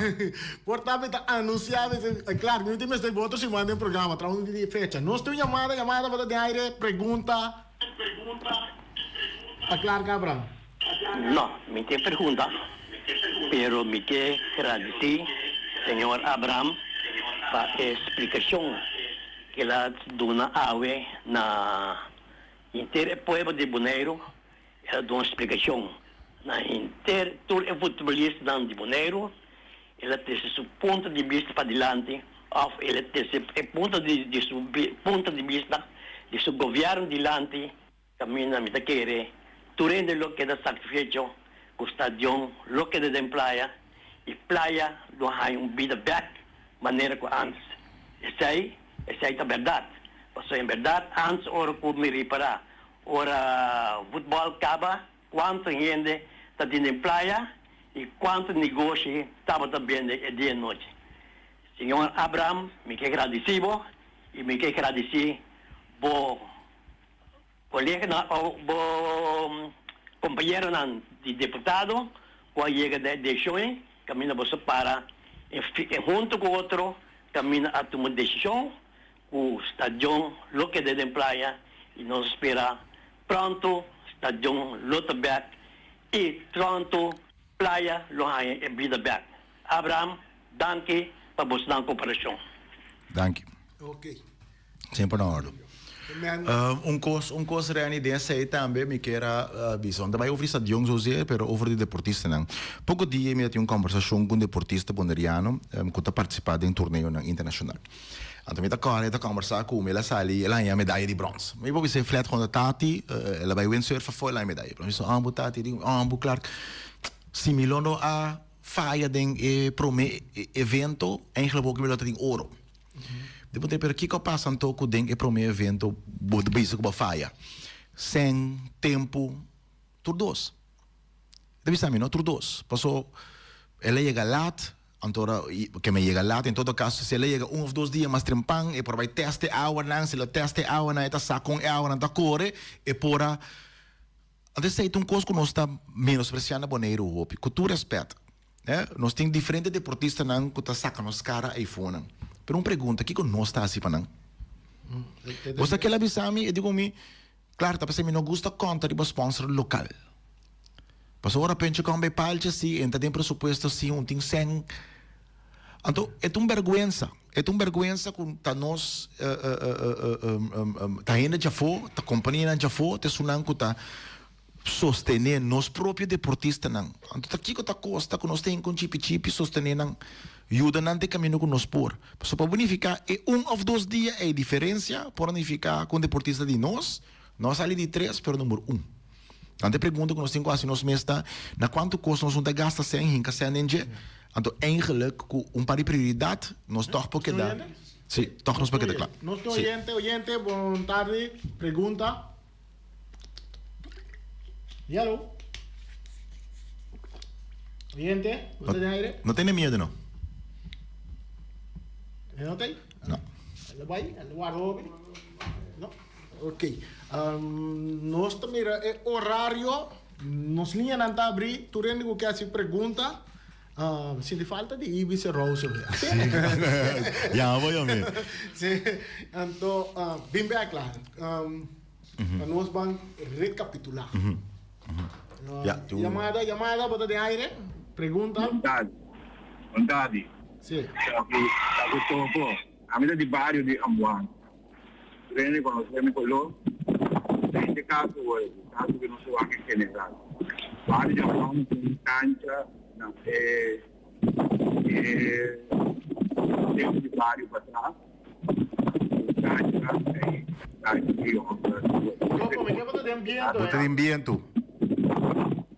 C: Por ta mi ta anunsiá Clark mi tin mester bo otro siman den programa traha un di fecha. Nos tin un yamada, yamada bo ta den aire, pregunta. Ta klar Cabral?
D: No, mi tin pregunta, pero mi ke gradisí señor Abraham pa e splikashon ke el a duna awe na henter e pueblo di Boneiru. El a duna splikashon. na henter tur e futbolistanan di Boneiru. El a trese su punto di bista padilanti òf el a trese e punto di di su punto di bista di su gobièrnu dilanti kaminda mi ta kere tur hende lo keda satisfecho ku stadion lo keda den playa i playa lo haña un bida bèk manera ku ántes. Esei esei ta bèrdat pasobra en bèrdat ántes ora ku mi ripará ora futbòl kaba Cuanto hende ta tin den playa y cuanto negoshi tabata bende e dia nochi. Señor Abraham, mi ke gradici bo y mi ke gradici bo coleganan o bo compañeronan di diputado cu a yega na e decision ey, caminda boso para hunto cu otro caminda a tuma decision cu stadion lo keda den playa y nos spera Pronto stadion lo ta bek y pronto playa lo haña e bida bek. Abraham, danki pa bosnan cooperacion.
A: Danki. Semper na ordo. Un cos, un cos Renny, den esey tambe mi kier a bisa. No ta bay over di stadion zozeer, pero over di deportistanan. Poco dia mi a tin un conversacion cu un deportista boneriano cu ta participa den torneonan internacional. Anto mi ta kòrda e ta kòmbersá ku mi, el a sali, el a haña medaya di bròns. Mi por bisa e flat konta tati, el a bai windsurf afó, el a haña medaya di bròns. Mi bisa, Ambu tati, di ambu Clark, si mi lo no a faya den e promé evento, eigenlijk bo ku mi lo ta tin oro. Mi puntra, pero kiko a pasa anto ku den e promé evento bo ta bisa ku bo a faya? Sèn, tempu, tur dos. E ta bisa mi, no tur dos, paso el a yega lat, Anto ora ke mi a yega lat, en todo kaso si el a yega un of dos dia mas trempan e por a bai tèst e awanan, si el a tèst e awanan e ta sa kon e awanan ta kore, e por a. Anto esei ta un kos ku nos ta menospresiá na Boneiru hopi, ku tur rèspèt, eh, nos tin diferente deportistanan ku ta saka nos kara eifonan, pero un pregunta, kiko nos ta hasi pa nan? Bo sa ke el a bisa mi? E di ku mi, Klaro, ta p'esei mi no gusta konta riba sponsor lokal. Pasobra ora pencho kon bay palchi si entra den presupuesto si un tin sèn. Anto e ta un bèrgwensa, e ta un bèrgwensa ku ta nos ta hende djafó, ta kompanianan djafó, ta esunnan ku ta sostené nos propio deportistanan. Anto ta kiko ta kosta ku nos ta hinka un chipi chipi sostené nan, yuda nan den kaminda ku nos por. Pasobra pa bo nifiká e un òf dos dia ei diferensia por a nifiká ku un deportista di nos no a sali di tres pero number un. Anto e pregunta ku nos tin ku hasi nos mes ta, na kuantu kos nos no ta gasta sèn, hinka sèn den dje? Anto eigenlik ku un par di prioridat nos tòg por keda, si, tòg nos por keda kla.
C: Nos tin oyente, oyente, bon tardi, pregunta. Yalo. Oyente, bo ta den aire?
A: No tene miedo no.
C: E no ta ei?
A: No.
C: El a bai, el a warda hopi. No. Ok. Nos ta mira e orario, nos liñanan ta abrí, tur hende ku ke hasi pregunta. Mi sinti falta di Ibis e Rose hopi.
A: Ya bo yo mi.
C: Sí, anto bin bek la. Pa nos ban recapitula.
A: Ya, tu.
C: Yamada, yamada, bo ta den aire. Pregunta.
E: Bon tardi. Bon tardi.
C: Sí.
E: Ta ku, ta ku Topo. Ami ta di bario di Ambuan. Rene konosé mi koló. Den e kaso hoy, kaso ku nos wak en general. Bario di Ambuan tin kancha na e e sentro di bario patras. Cancha ei cancha di homber.
C: Topo, mi ke bo ta den biento,
A: Bo ta den biento.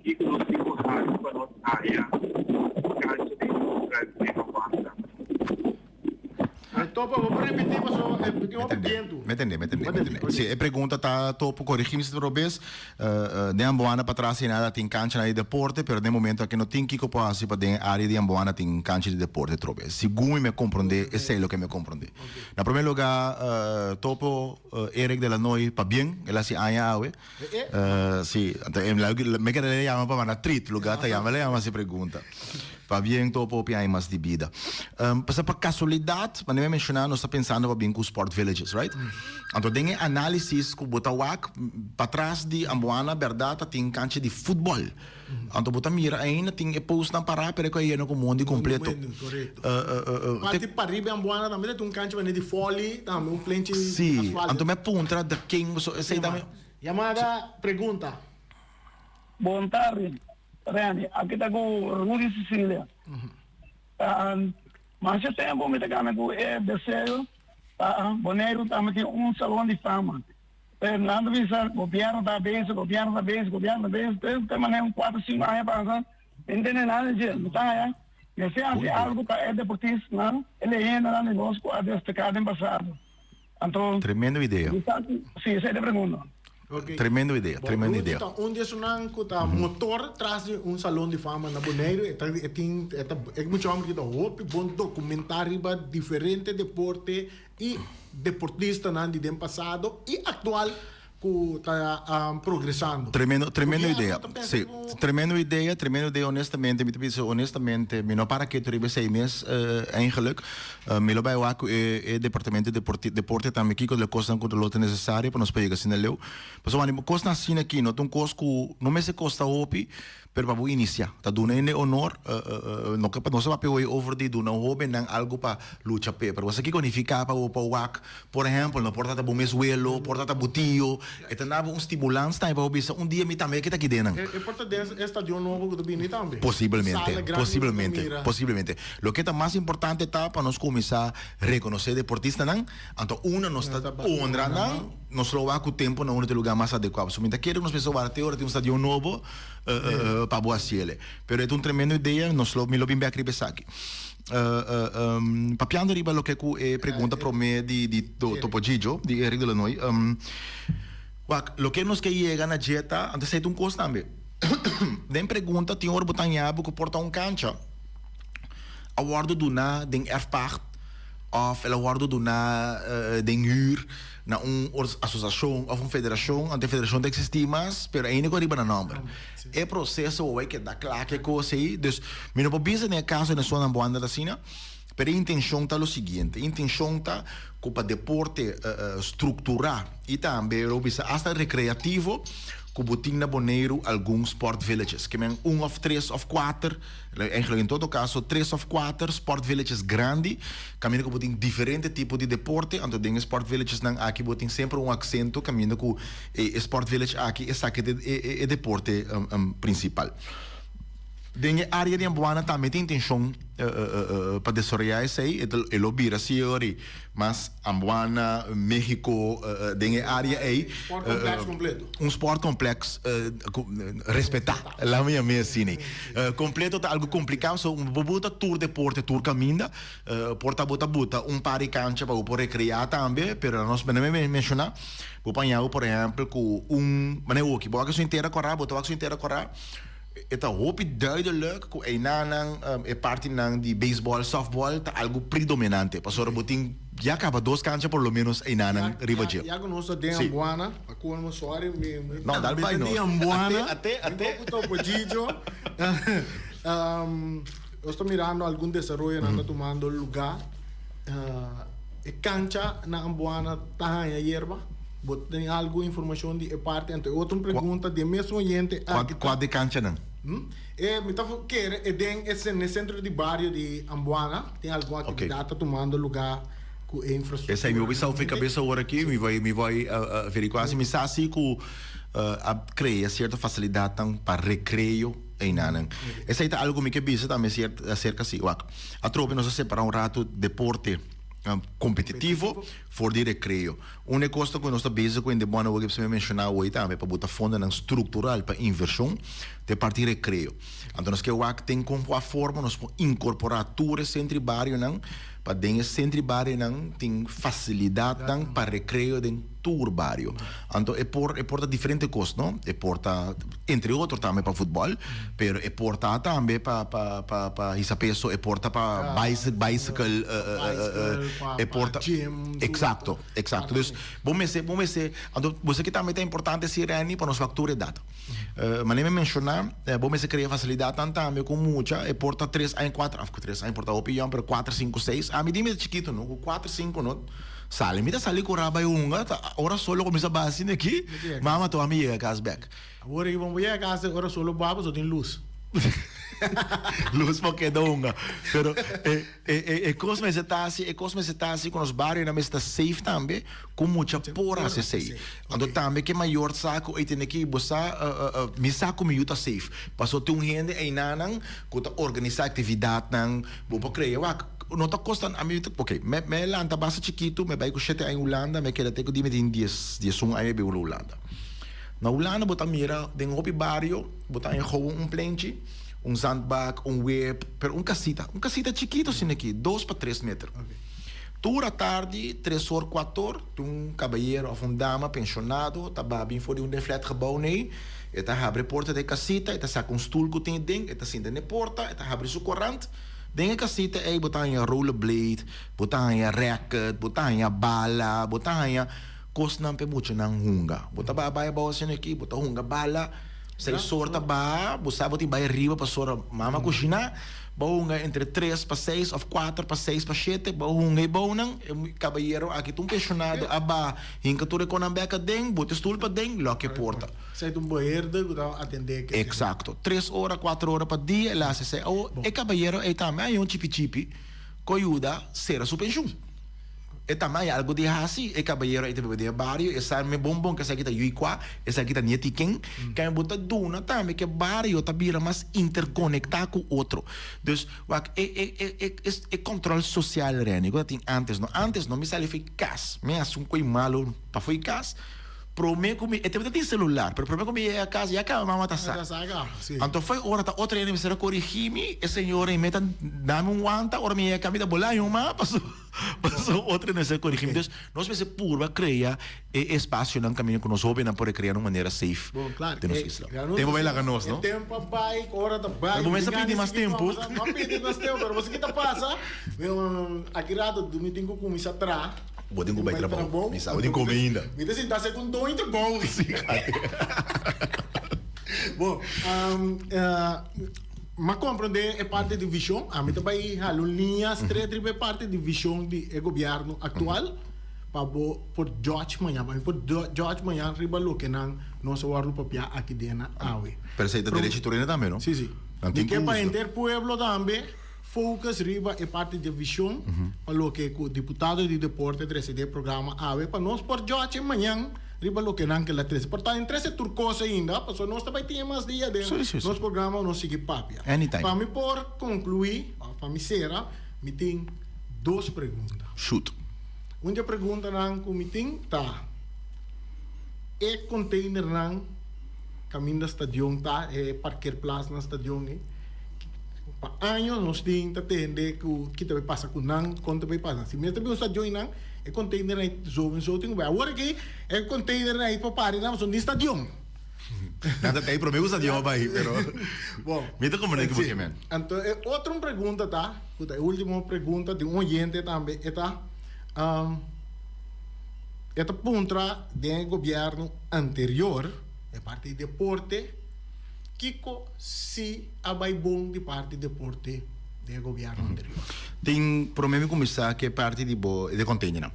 E: Kiko nos tin ku hasi pa nos haya cancha di homber den Ambuan tambe?
C: Topo, bo por repetí paso e tin hopi bientu.
A: Mi tende, mi tende, mi tende. Si, e pregunta ta, Topo, corregí mi si ta robes, den Amboana patras ei nada tin canchanan di deporte, pero den momento aki no tin kiko por hasi pa den e area di Amboana tin cancha di deporte trobe. Segun mi mi a comprende, esei loke mi a comprende. Na prome lugar, Topo, Eric de Lanoy, pabien, el a hasi aña awe. Si, anto e mi kere le yama pa manda trit, lugar ta yama le yama hasi pregunta. Pabien topo hopi aña mas di bida. Pasobra pa casualidad, manera mi a menciona, nos ta pensando pa bin cu sport villages, right? Anto den e analisis cu bo ta wak, patras di Amboana berdad ta tin cancha di futbol. Anto bo ta mira ainda tin e postnan pará pero e ku a yena ku mondi kompleto.
C: Parti pariba e Amboana tambe ta tin un kancha manera di fòli tambe un plenchi
A: Sí,
C: asfalto.
A: anto mi a puntra de ken boso esei tambe.
C: Yamada pregunta.
F: Bon tardi. Randy, aki ta ku Rudy Cecilia. Masha tempu mi ta gana ku e deseo pa Boneiru tambe tin un salon di fama. Pero nan ta bisa gobièrnu ta bezig, gobièrnu ta bezig, gobièrnu ta bezig. Te te manera un kuater sinku aña pasa mi no tende nada di dje. Mi ta haña mester hasi algu pa e deportistanan, e leyendanan di nos ku a destaká den pasado. Anto
A: Tremendo idea.
F: mi sa ku si esei ta e pregunta.
C: Ok.
A: Tremendo idea,
C: Bon,
A: tremendo
C: Rudy
A: idea.
C: ta un di esunnan ku ta motor tras di un salon di fama na Boneiru. E ta e tin e ta e mucha homber ki ta hopi bon dokumentá riba diferente deporte i deportistanan di den pasado i aktual ku ta progresando.
A: Tremendo, tremendo
C: Gobierno
A: idea.
C: ta pensa
A: Sí,
C: ku.
A: tremendo idea, tremendo idea honestamente, mi ta bisa honestamente, mi no para ketu riba esei mes eigenlijk. Mi lo bai wak ku e e departamento di deporte deporte tambe kiko di e kosnan ku lo ta nesesario pa nos por yega asina leu. Pasobra wak kosnan asina aki no ta un kos ku no mester kosta hopi, Pero pa bo inicia, ta duna hende honor, no ke pa nos a papia hoy over di duna hobennan algo pa lucha p'e, pero bo sa kiko nifica pa bo pa wak, por ehempel, no por ta ta bo mes welo, por ta ta bo tio, e ta dabo un stimulans tambe pa bo bisa un dia mi tambe ke ta aki den nan.
C: E por ta den e stadion nobo ku ta bini tambe.
A: Posiblemente,
C: Sala grandi ku ta
A: posiblemente,
C: mira.
A: posiblemente. Loke ta mas importante ta pa nos cuminsa reconoce deportistanan, anto unda nos ta honra nan, nos lo wak cu tempo na unda ta e lugar mas adecua. Pasobra mi ta kere ku nos mester wak te ora tin un stadion nobo, pa bo haciele. Pero e ta un tremendo idea, nos lo, mi lo bin bek riba esaki. Papiando riba loke cu e pregunta prome di di Topo Gigio, di Eric de Lanoy, wak, loke nos ke yega na dje ta, anto esei ta un cos tambe. Den pregunta tin ora bo ta haña bo cu por ta un cancha a wordo duna den erfpacht of el a wordo duna den huur na un asosiashon òf un federashon, anto e federashon ta eksistí mas, pero ainda ku ariba na nòmber. E proseso wou keda kla ku e kos ei. Dus, mi no por bisa den e kaso den Sunan Buanda ta asina, pero e intenshon ta lo siguiente, e intenshon ta ku pa deporte strukturá i tambe lo bisa asta rekreativo ku bo tin na Boneiru algun sport villages. Ke men un òf tres òf kuater. Eigenlijk en todo caso tres of cuater sport villages grandi caminda cu bo tin diferente tipo di deporte anto den e sport villages nan aki bo tin semper un accento caminda cu e sport village aki esaki ta e deporte principal. Den e area di Amboana tambe tin intencion pa desaroya esey e lo bira si ori mas Amboana, Mexico den e area ey.
C: Sport complex completo.
A: Un sport complex respeta, laat me yam'e asina. Completo ta algo complica, so bo buta tur deporte tur caminda, por ta bo ta buta un par di cancha pa bo por recrea tambe, pero nos mene me menciona, bo paña bo por ehempel cu un, mane hoki, bo wak esun tera cora, bo ta wak esun tera cora, E ta hopi duidelijk ku einanan e partinan di beisbòl, sòftbòl ta algu predominante. Pasobra bo tin ya kaba dos kancha por lo ménos einanan riba dje.
C: Ya ku nos ta den Ambuana, pa kolmo sorry mi
A: No, dal
C: tambe
A: bai
C: ta
A: no.
C: di Ambuana.
A: Ate, ate, ate.
C: Mi no ku Topo Gigio. Nos ta mirando algun desaroyonan ta tumando lugá. E kancha na Ambuana ta haña yerba? Bo tin algu informashon di e parti? Anto e otro un pregunta di e mesun oyente aki ta.
A: Kua di kanchanan?
C: E mi ta kere e den e sentro di bario di Ambuana tin algun aktividat ta tumando lugá ku e infrastruktura.
A: Esei mi hopi sa ofi kabesa ora aki, mi bai mi bai averiguá si mi sa si ku a krea sierto fasilidatnan pa rekreo einanan. Esei ta algu mi ke bisa tambe aserka si wak. Atrobe nos a separá un ratu deporte kompetitivo for di rekreo. Un e kosnan ku nos ta bezig ku hende bon awor ku mi a menshoná awor tambe pa buta fondonan struktural pa invershon ta e parti rekreo. Anto nos ke wak den kon kua forma nos por inkorporá tur e sentro i barionan pa den e sentro i barionan tin fasilidatnan pa rekreo den tur bario. Anto e por e por ta diferente kos no, e por ta entre otro tambe pa futbòl, pero e por ta tambe pa pa pa pa hisa peso, e por ta pa bicycle, e por ta Exacto, exacto. Dus bo mester bo mester anto bo sa ki tambe ta importante si Renny pa nos wak tur e data. Manera mi a menshoná bo mester krea fasilidatnan tambe ku mucha e por ta tres aña kuater af ku tres aña por ta hopi yòn pero kuater sinku seis ami di mi ta chikitu no ku kuater sinku no sali mi ta sali ku raba e hunga ta ora solo kuminsa basi aki mama toa mi yega kas bek.
C: Awor aki bo yega kas ora solo baba so tin lus.
A: Lus por keda hunga. Pero e e e e kos mester ta hasi, e kos mester ta hasi ku nos barionan mester ta safe tambe ku mucha por hasi esei. Anto tambe ke mayor sa ku ey tene ki bo sa mi sa ku mi yu ta safe. Paso tin un hende eynanan ku ta organisá aktividatnan, bo por krea wak no ta kosta ami ok me me lanta basta chikitu me bai ku shete aña Hulanda me keda te ku di mi tin dies diesun aña mi bai Hulanda. Na Hulanda bo ta mira den hopi bario bo ta haña gewoon un plenchi, un zandbak, un wip, pero un kasita, un kasita chikitu asina aki, dos pa tres meter. Tur atardi, tres or, kuator, tin un kabayero òf un dama penshonado ta baha bin for di un den flatgebouw nei, e ta habri e porta di e kasita, e ta saka un stul ku tin den, e ta sinta na e porta, e ta habri su korant. Den e kasita ei bo ta haña rollerblade, bo ta haña rèket, bo ta haña bala, bo ta haña kosnan pa e muchanan hunga. Bo ta baha bai abou asina aki, bo ta hunga bala, seis or ta baha, bo sa bo tin bai riba pasobra mama kushiná. Bo hunga entre tres pa seis of kuater pa seis pa shete, bo hunga e bounan, e kabayero aki ta un penshonado a baha hinka tur e konan bek aden, bota e stul paden, lòk e porta.
C: Esei ta un beheerder ku ta atendé ke.
A: Eksakto. Tres ora, kuater ora pa dia el a hasi esei. Awor, e kabayero ei tambe a haña un chipi chipi ku a yuda sera su penshun. E tambe hay algo di haci, e caballero ey ta biba den e bario, e sa me bon bon cu esaki ta yui cua, esaki ta nieti ken, kende bo ta duna tambe cu e bario ta bira mas interconecta cu otro. Dus, wak, e e e e e e control social Renny cu ta tin antes no, antes no mi sali fo'i cas, mi haci un coi malo pafo di cas, Prome ku mi, e tabata tin celular, pero prome ku mi yega kas ya kaba mama ta sa. Anto foi ora ta otro hende mester a korigí mi, e señora i mi ta dami un wanta, ora mi yega kas mi ta bolá mi mama paso paso otro hende mester a korigí mi. Dus nos mester purba krea e espasionan kaminda ku nos hóbennan por rekrea na un manera safe den nos isla. Tempu bai laga nos, no?
C: E tempu a bai, ora ta bai.
A: Pero bo mester pidi mas tempu.
C: No a pidi mas tempu, pero bo sa ki ta pasa? Aki rato mi tin ku kuminsá traha.
A: Bo tin ku bai trabou. Mi sa bo tin kome ainda.
C: Mi ta sinta segun doño trabou.
A: Si, kate.
C: Bon, m'a komprondé e parti di vishon. Ami ta bai hala un liña stret riba e parti di vishon di e gobièrnu aktual pa bo por judge mañan, pa mi por judge mañan riba loke nan nos a wòrdu papiá aki den na awe.
A: Pero esei ta derecho tur hende tambe, no?
C: Si, si. Mi ke pa henter pueblo tambe. Focus riba e parti dje vision pa loke cu diputado di deporte trece den e programa awe pa nos por judge mañan riba loke nan kila trece. Por ta trece tur cos ainda pasobra nos ta bay tin mas dia den nos programa nos sigui papia. Pa mi por conclui of pa mi cera mi tin dos pregunta.
A: Shoot.
C: Un dje preguntanan cu mi tin ta e containernan caminda stadion ta e parkeerplaats na stadion ey. Pa años nos tin ta tende ku ki ta bay pasa ku nan, kon ta bay pasa. Si mester bin un stadion nan, e container nan zo en zo tin ku bay. Awor aki e container nan pa pari nan pasobra tin stadion.
A: Nan ta tei prome ku stadion a bay, pero
C: Bon.
A: Mi ta comprende ki bo ke men.
C: Anto e otro pregunta ta, ku ta e ultimo pregunta di un oyente tambe, e ta, e ta puntra den e gobierno anterior, e parti di deporte, Kiko si a bai bon di parti deporte den e gobierno anterior?
A: Tin prome mi kuminsá ku e parti di bo de containernan.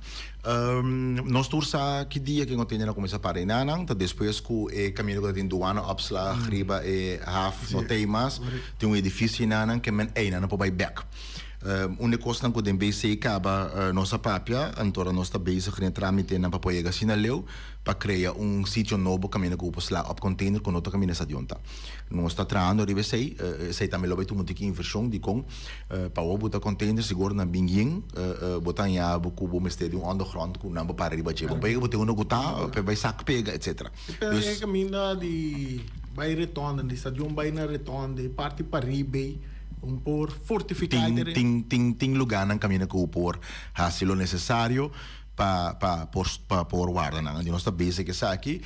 A: Nos tur sa ki dia ku e containernan kuminsá para enanan, ta despues ku e kaminda ku ta tin douane opslag riba e haf no ta ei mas, tin un edifisio enanan ke men einan no por bai bèk. Un di e kosnan ku den BC kaba nos a papia, anto nos ta bezig den e trámitenan pa por yega asina leu. pa krea un sitio nobo kaminda ku bo por sla op container ku no ta kaminda stadion ta. Nos ta trahando riba esei, esei tambe lo bai tuma un tiki invershon dikon pa bo buta container sigur nan bin yen bo ta haña bo ku bo mester di un ondergrond ku nan bo para riba dje. Bo pega bo tin unda ku ta pa bai sak pega etcetera.
C: Pero e kaminda di bai retonde, di stadion bai na retonde, e parti pariba un por fortifiká e tereno.
A: Tin tin tin lugánan kaminda ku bo por hasi lo nesesario. pa pa por pa por warda nan. Anto nos ta bezig ku esaki.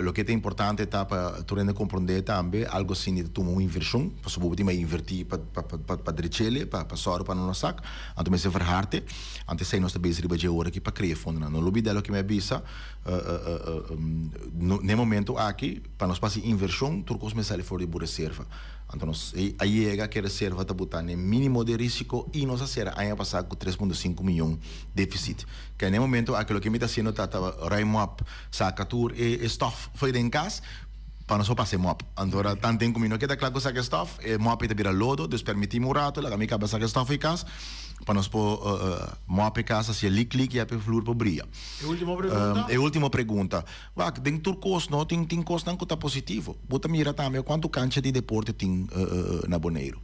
A: Loke ta importante ta pa tur hende komprondé tambe algo asina ta tuma un invershon, pasobra bo tin bai invertí pa pa pa pa drech'el, pa pa sòru pa no no sak. Anto mester verhard'e. Anto esei nos ta bezig riba dje ora aki pa krea fondonan. No lubidá loke mi a bisa, na e momento aki pa nos por hasi invershon tur kos mester sali for di bo reserva. Anto nos a yega ku e reserva ta botá na e mínimo di risiko i nos a sera aña pasá ku 3.5 miyon deficit. Ke na e momento aki loke mi ta haciendo ta ta ruim op, saca tur e stof fo'i den cas. Pa nos por pasa e mop. Anto ora tanten ku mi no keda kla ku saka e stòf, e mop ei ta bira lodo, dus permití mi un rato, laga mi kaba saka e stòf ei kas, pa nos por mop e kas hasié lik lik i ape flur por bria.
C: E ultimo pregunta?
A: E ultimo pregunta. Wak, den tur kos no, tin tin kosnan ku ta positivo. Bo ta mira tambe kuantu kancha di deporte tin na Boneiru.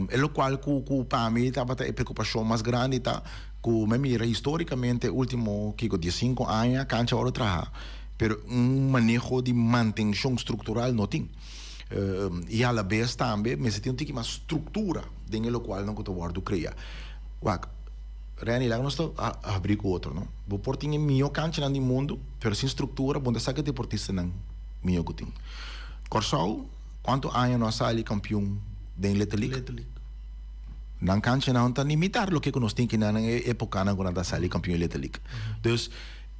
A: E lokual ku ku pa mi tabata e preokupashon mas grandi ta ku mi a mira histórikamente ultimo kiko diesinku aña kancha wòrdu traha pero un maneho di mantenshon struktural no tin. I alabes tambe mester tin un tiki mas struktura den e lokualnan ku ta wòrdu krea. Wak. Renny, laga nos ta habrí ku otro, no? Bo por tin e mihó kanchanan di mundu, pero sin struktura bo no ta saka e deportistanan mihó ku tin. Kòrsou, kuantu aña no a sali kampion den Little League?
C: Little League.
A: Nan kanchanan no ta ni mitar loke ku nos tin ki nan e epokanan ku nan ta sali kampion Little League. Dus,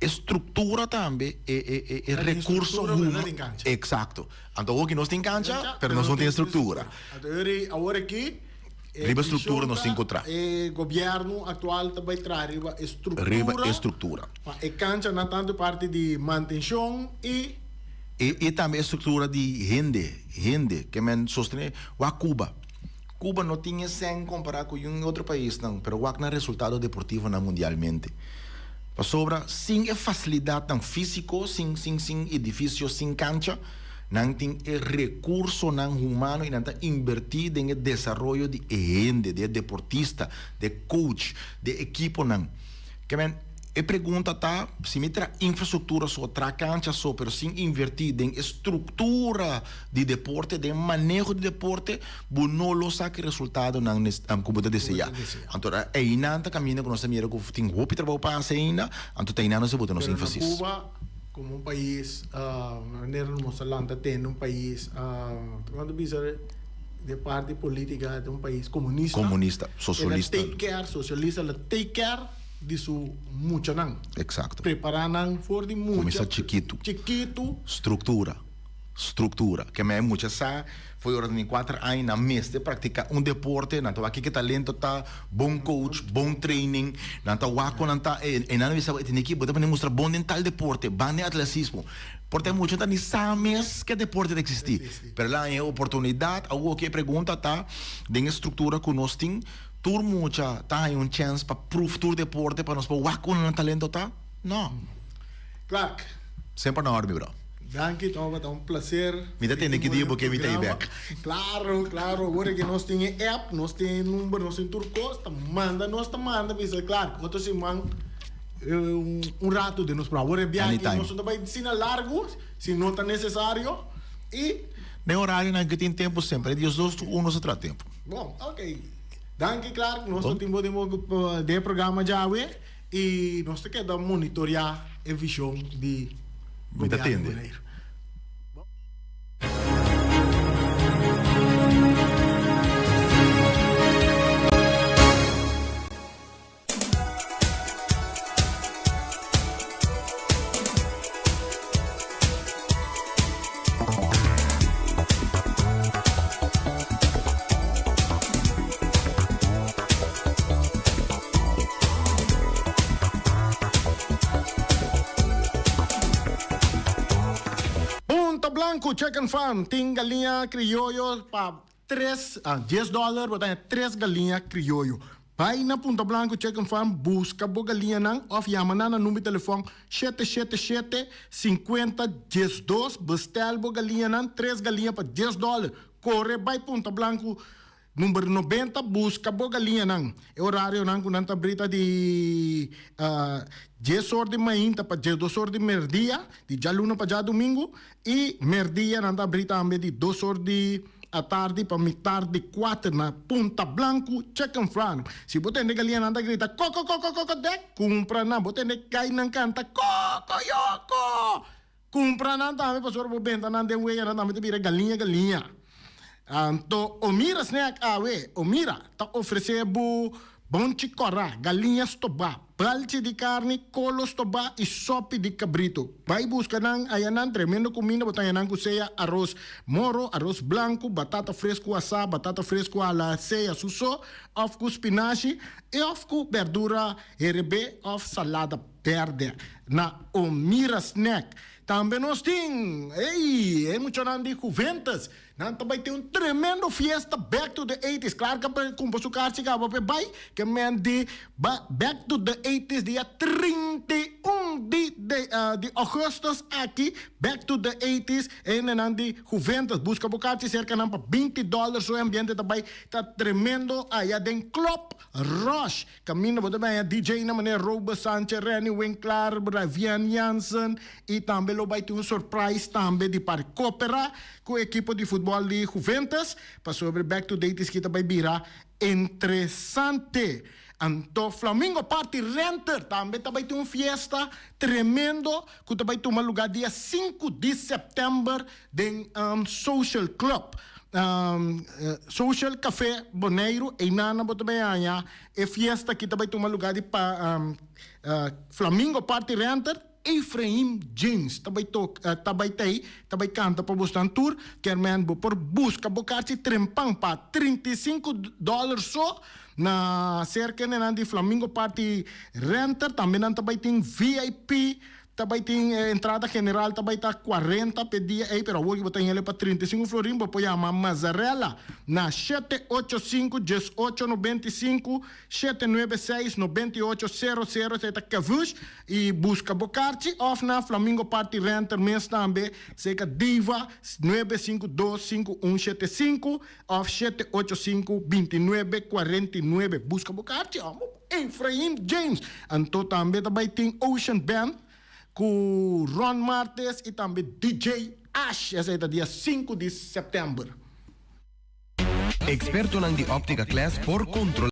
A: e struktura tambe, e e e e rekurso
C: huma.
A: Eksakto. Anto awoki nos tin kancha, pero nos no tin e struktura.
C: Anto awor aki.
A: Riba struktura nos tin ku tra.
C: E gobièrnu aktual ta bai traha riba e struktura.
A: Riba e struktura.
C: Pa e kanchanan tantu parti di mantenshon i.
A: I tambe e struktura di hende, hende ke men sostené. Wak Cuba. Cuba no tin e sèn kompará ku yun otro paisnan, pero wak nan resultado deportivonan mundialmente. Pasobra sin e fasilidatnan físiko, sin sin sin edifisio, sin kancha. Nan tin e rekursonan humano i nan ta inbertí den e desaroyo di e hende, di e deportista, di e coach, di e ekiponan. Ke men, e pregunta ta, si mi traha infrastruktura so, traha kancha so, pero sin invertí den e struktura di deporte, den maneho di deporte, bo no lo saka e resultadonan ku bo ta deseá. Anto einan ta kaminda ku nos ta mira ku tin hopi trabou pa hasi ainda, anto ta einan nos ta bota nos énfasis.
C: Como un pais, manera nos a lanta tende un pais, cuando bisa de parti politica ta un pais comunista.
A: Comunista, socialista.
C: El a take care, socialista, el a take care di su muchanan.
A: Exacto.
C: Prepara nan for di mucha.
A: Cuminsa chikitu.
C: Chikitu.
A: Structura. Structura. Ke men mucha sa fo'i ora tin kuater aña nan mester practica un deporte, nan ta wak kiko talento ta, bon coach, bon training, nan ta wak kon nan ta, e nan a bisa bo e tene ki bo ta pone mustra bon den tal deporte, ban den atletismo. Por ta e mucha ta ni sa mes ke deporte ta existi. Pero el a haña e oportunidad, awor ke e pregunta ta den e structura ku nos tin, tur mucha ta haña un chens pa proef tur deporte pa nos por wak kon nan talento ta? No.
C: Clark.
A: Semper na orde mi bro.
C: Danki tabata un placer.
A: Mi ta tende ki dia bo ke mi ta ei bek.
C: Claro, claro. Awor ke nos tin e app, nos tin e number, nos tin tur kos, ta manda nos ta manda bisa Clark otro siman un rato den nos programa. Awor e biaha aki nos no ta bai asina largo, si no ta necesario y.
A: Den horarionan ke tin tempo semper, e diesdos ku uno sa traha tempo.
C: Bon, ok. Danki Clark, nos ta tin bo den e programa djawe. I nos ta keda monitoreá e vishon di gobièrnu di Boneiru. Punta Blanco Chicken Farm tin galiña crioyo pa tres, dies dollar bo ta haña tres galiña crioyo. Bai na Punta Blanco Chicken Farm busca bo galiñanan of yama nan na number di telefon shete shete shete sinkuenta diesdos bestel bo galiñanan tres galiña pa dies dollar. Kore bai Punta Blanco Number 90, Buska bo galiñanan. E orarionan ku nan ta abrí ta di dies or di mainta pa diesdos or di merdia, di djaluna pa djadumingu, i merdia nan ta abrí tambe di dos or di atardi pa mitar di kuater na Punta Blanku Chicken Farm. Si bo tende galiñanan ta grita koko-koko-koko dek, kumpra nan. Bo tende gainan kanta koko-yoko! Kumpra nan tambe pasobra bo benta nan den weya nan tambe ta bira galiña galiña. Anto Omira Snack awe, Omira ta ofresé bo bonchi kòrá, galiña stobá, balchi di karni, kolo stobá i sòpi di kabritu. Bai buska nan aya nan tremendo kuminda bo ta haña nan ku sea aros moro, aros blanku, batata fresku asá, batata fresku ala sea su so òf ku spinashi i òf ku bèrdura herebé òf salada. Berde na Omira Snack. Tambe nos tin, ey, e muchanan di Juventus. Nan ta bai tin un tremendo fiesta back to the eighties. Klaar ka pa kumpra su karchi kaba pa e bai, ke men di back to the eighties dia 31 di di augustus aki, back to the eighties, e hendenan di Juventus. Buska bo karchi serka nan pa 20 dollar so e ambiente ta bai ta tremendo aya den Club Rush. Kaminda bo ta bai haña DJ nan manera Robert Sanchez, Renny Winklaar, Ravian Jansen y tambe lo bai tin un surprise tambe di parti Copera cu ekipo di futbol di Juventus pasobra Back to Date esaki ta bai bira interesante. Anto Flamingo Party Renter tambe ta bai tin un fiesta tremendo cu ta bai tuma lugar dia sinku di september den Social Club. Social Café Boneiru, einan bo ta bai haña e fiesta aki ta bai tuma lugar di pa Flamingo Party Renter, Efraim James ta bai tok ta bai tei ta bai kanta pa bosnan tur, kermen bo por buska bo karchi trempan pa 35 dollar so na serka nenan di Flamingo Party Renter, tambe nan ta bai tin VIP Ta bai tin e entrada general ta bai ta 40 p'e dia ei, pero awor ki bo ta hele pa 35 florin bo por yama Mazzarella na 785 18 95 796 98 sero sero, esei ta Cavush, i buska bo karchi òf na Flamingo Party Renter mes tambe serka Diva 952 5175 òf 785 29 49. Buska bo karchi òf bo. Efraim James. Anto tambe ta bai tin Ocean Band ku Ron Martes i tambe DJ Ash. Esei ta dia sinku di sèptèmber.
G: Ekspertonan di Optica Class por kontrolá.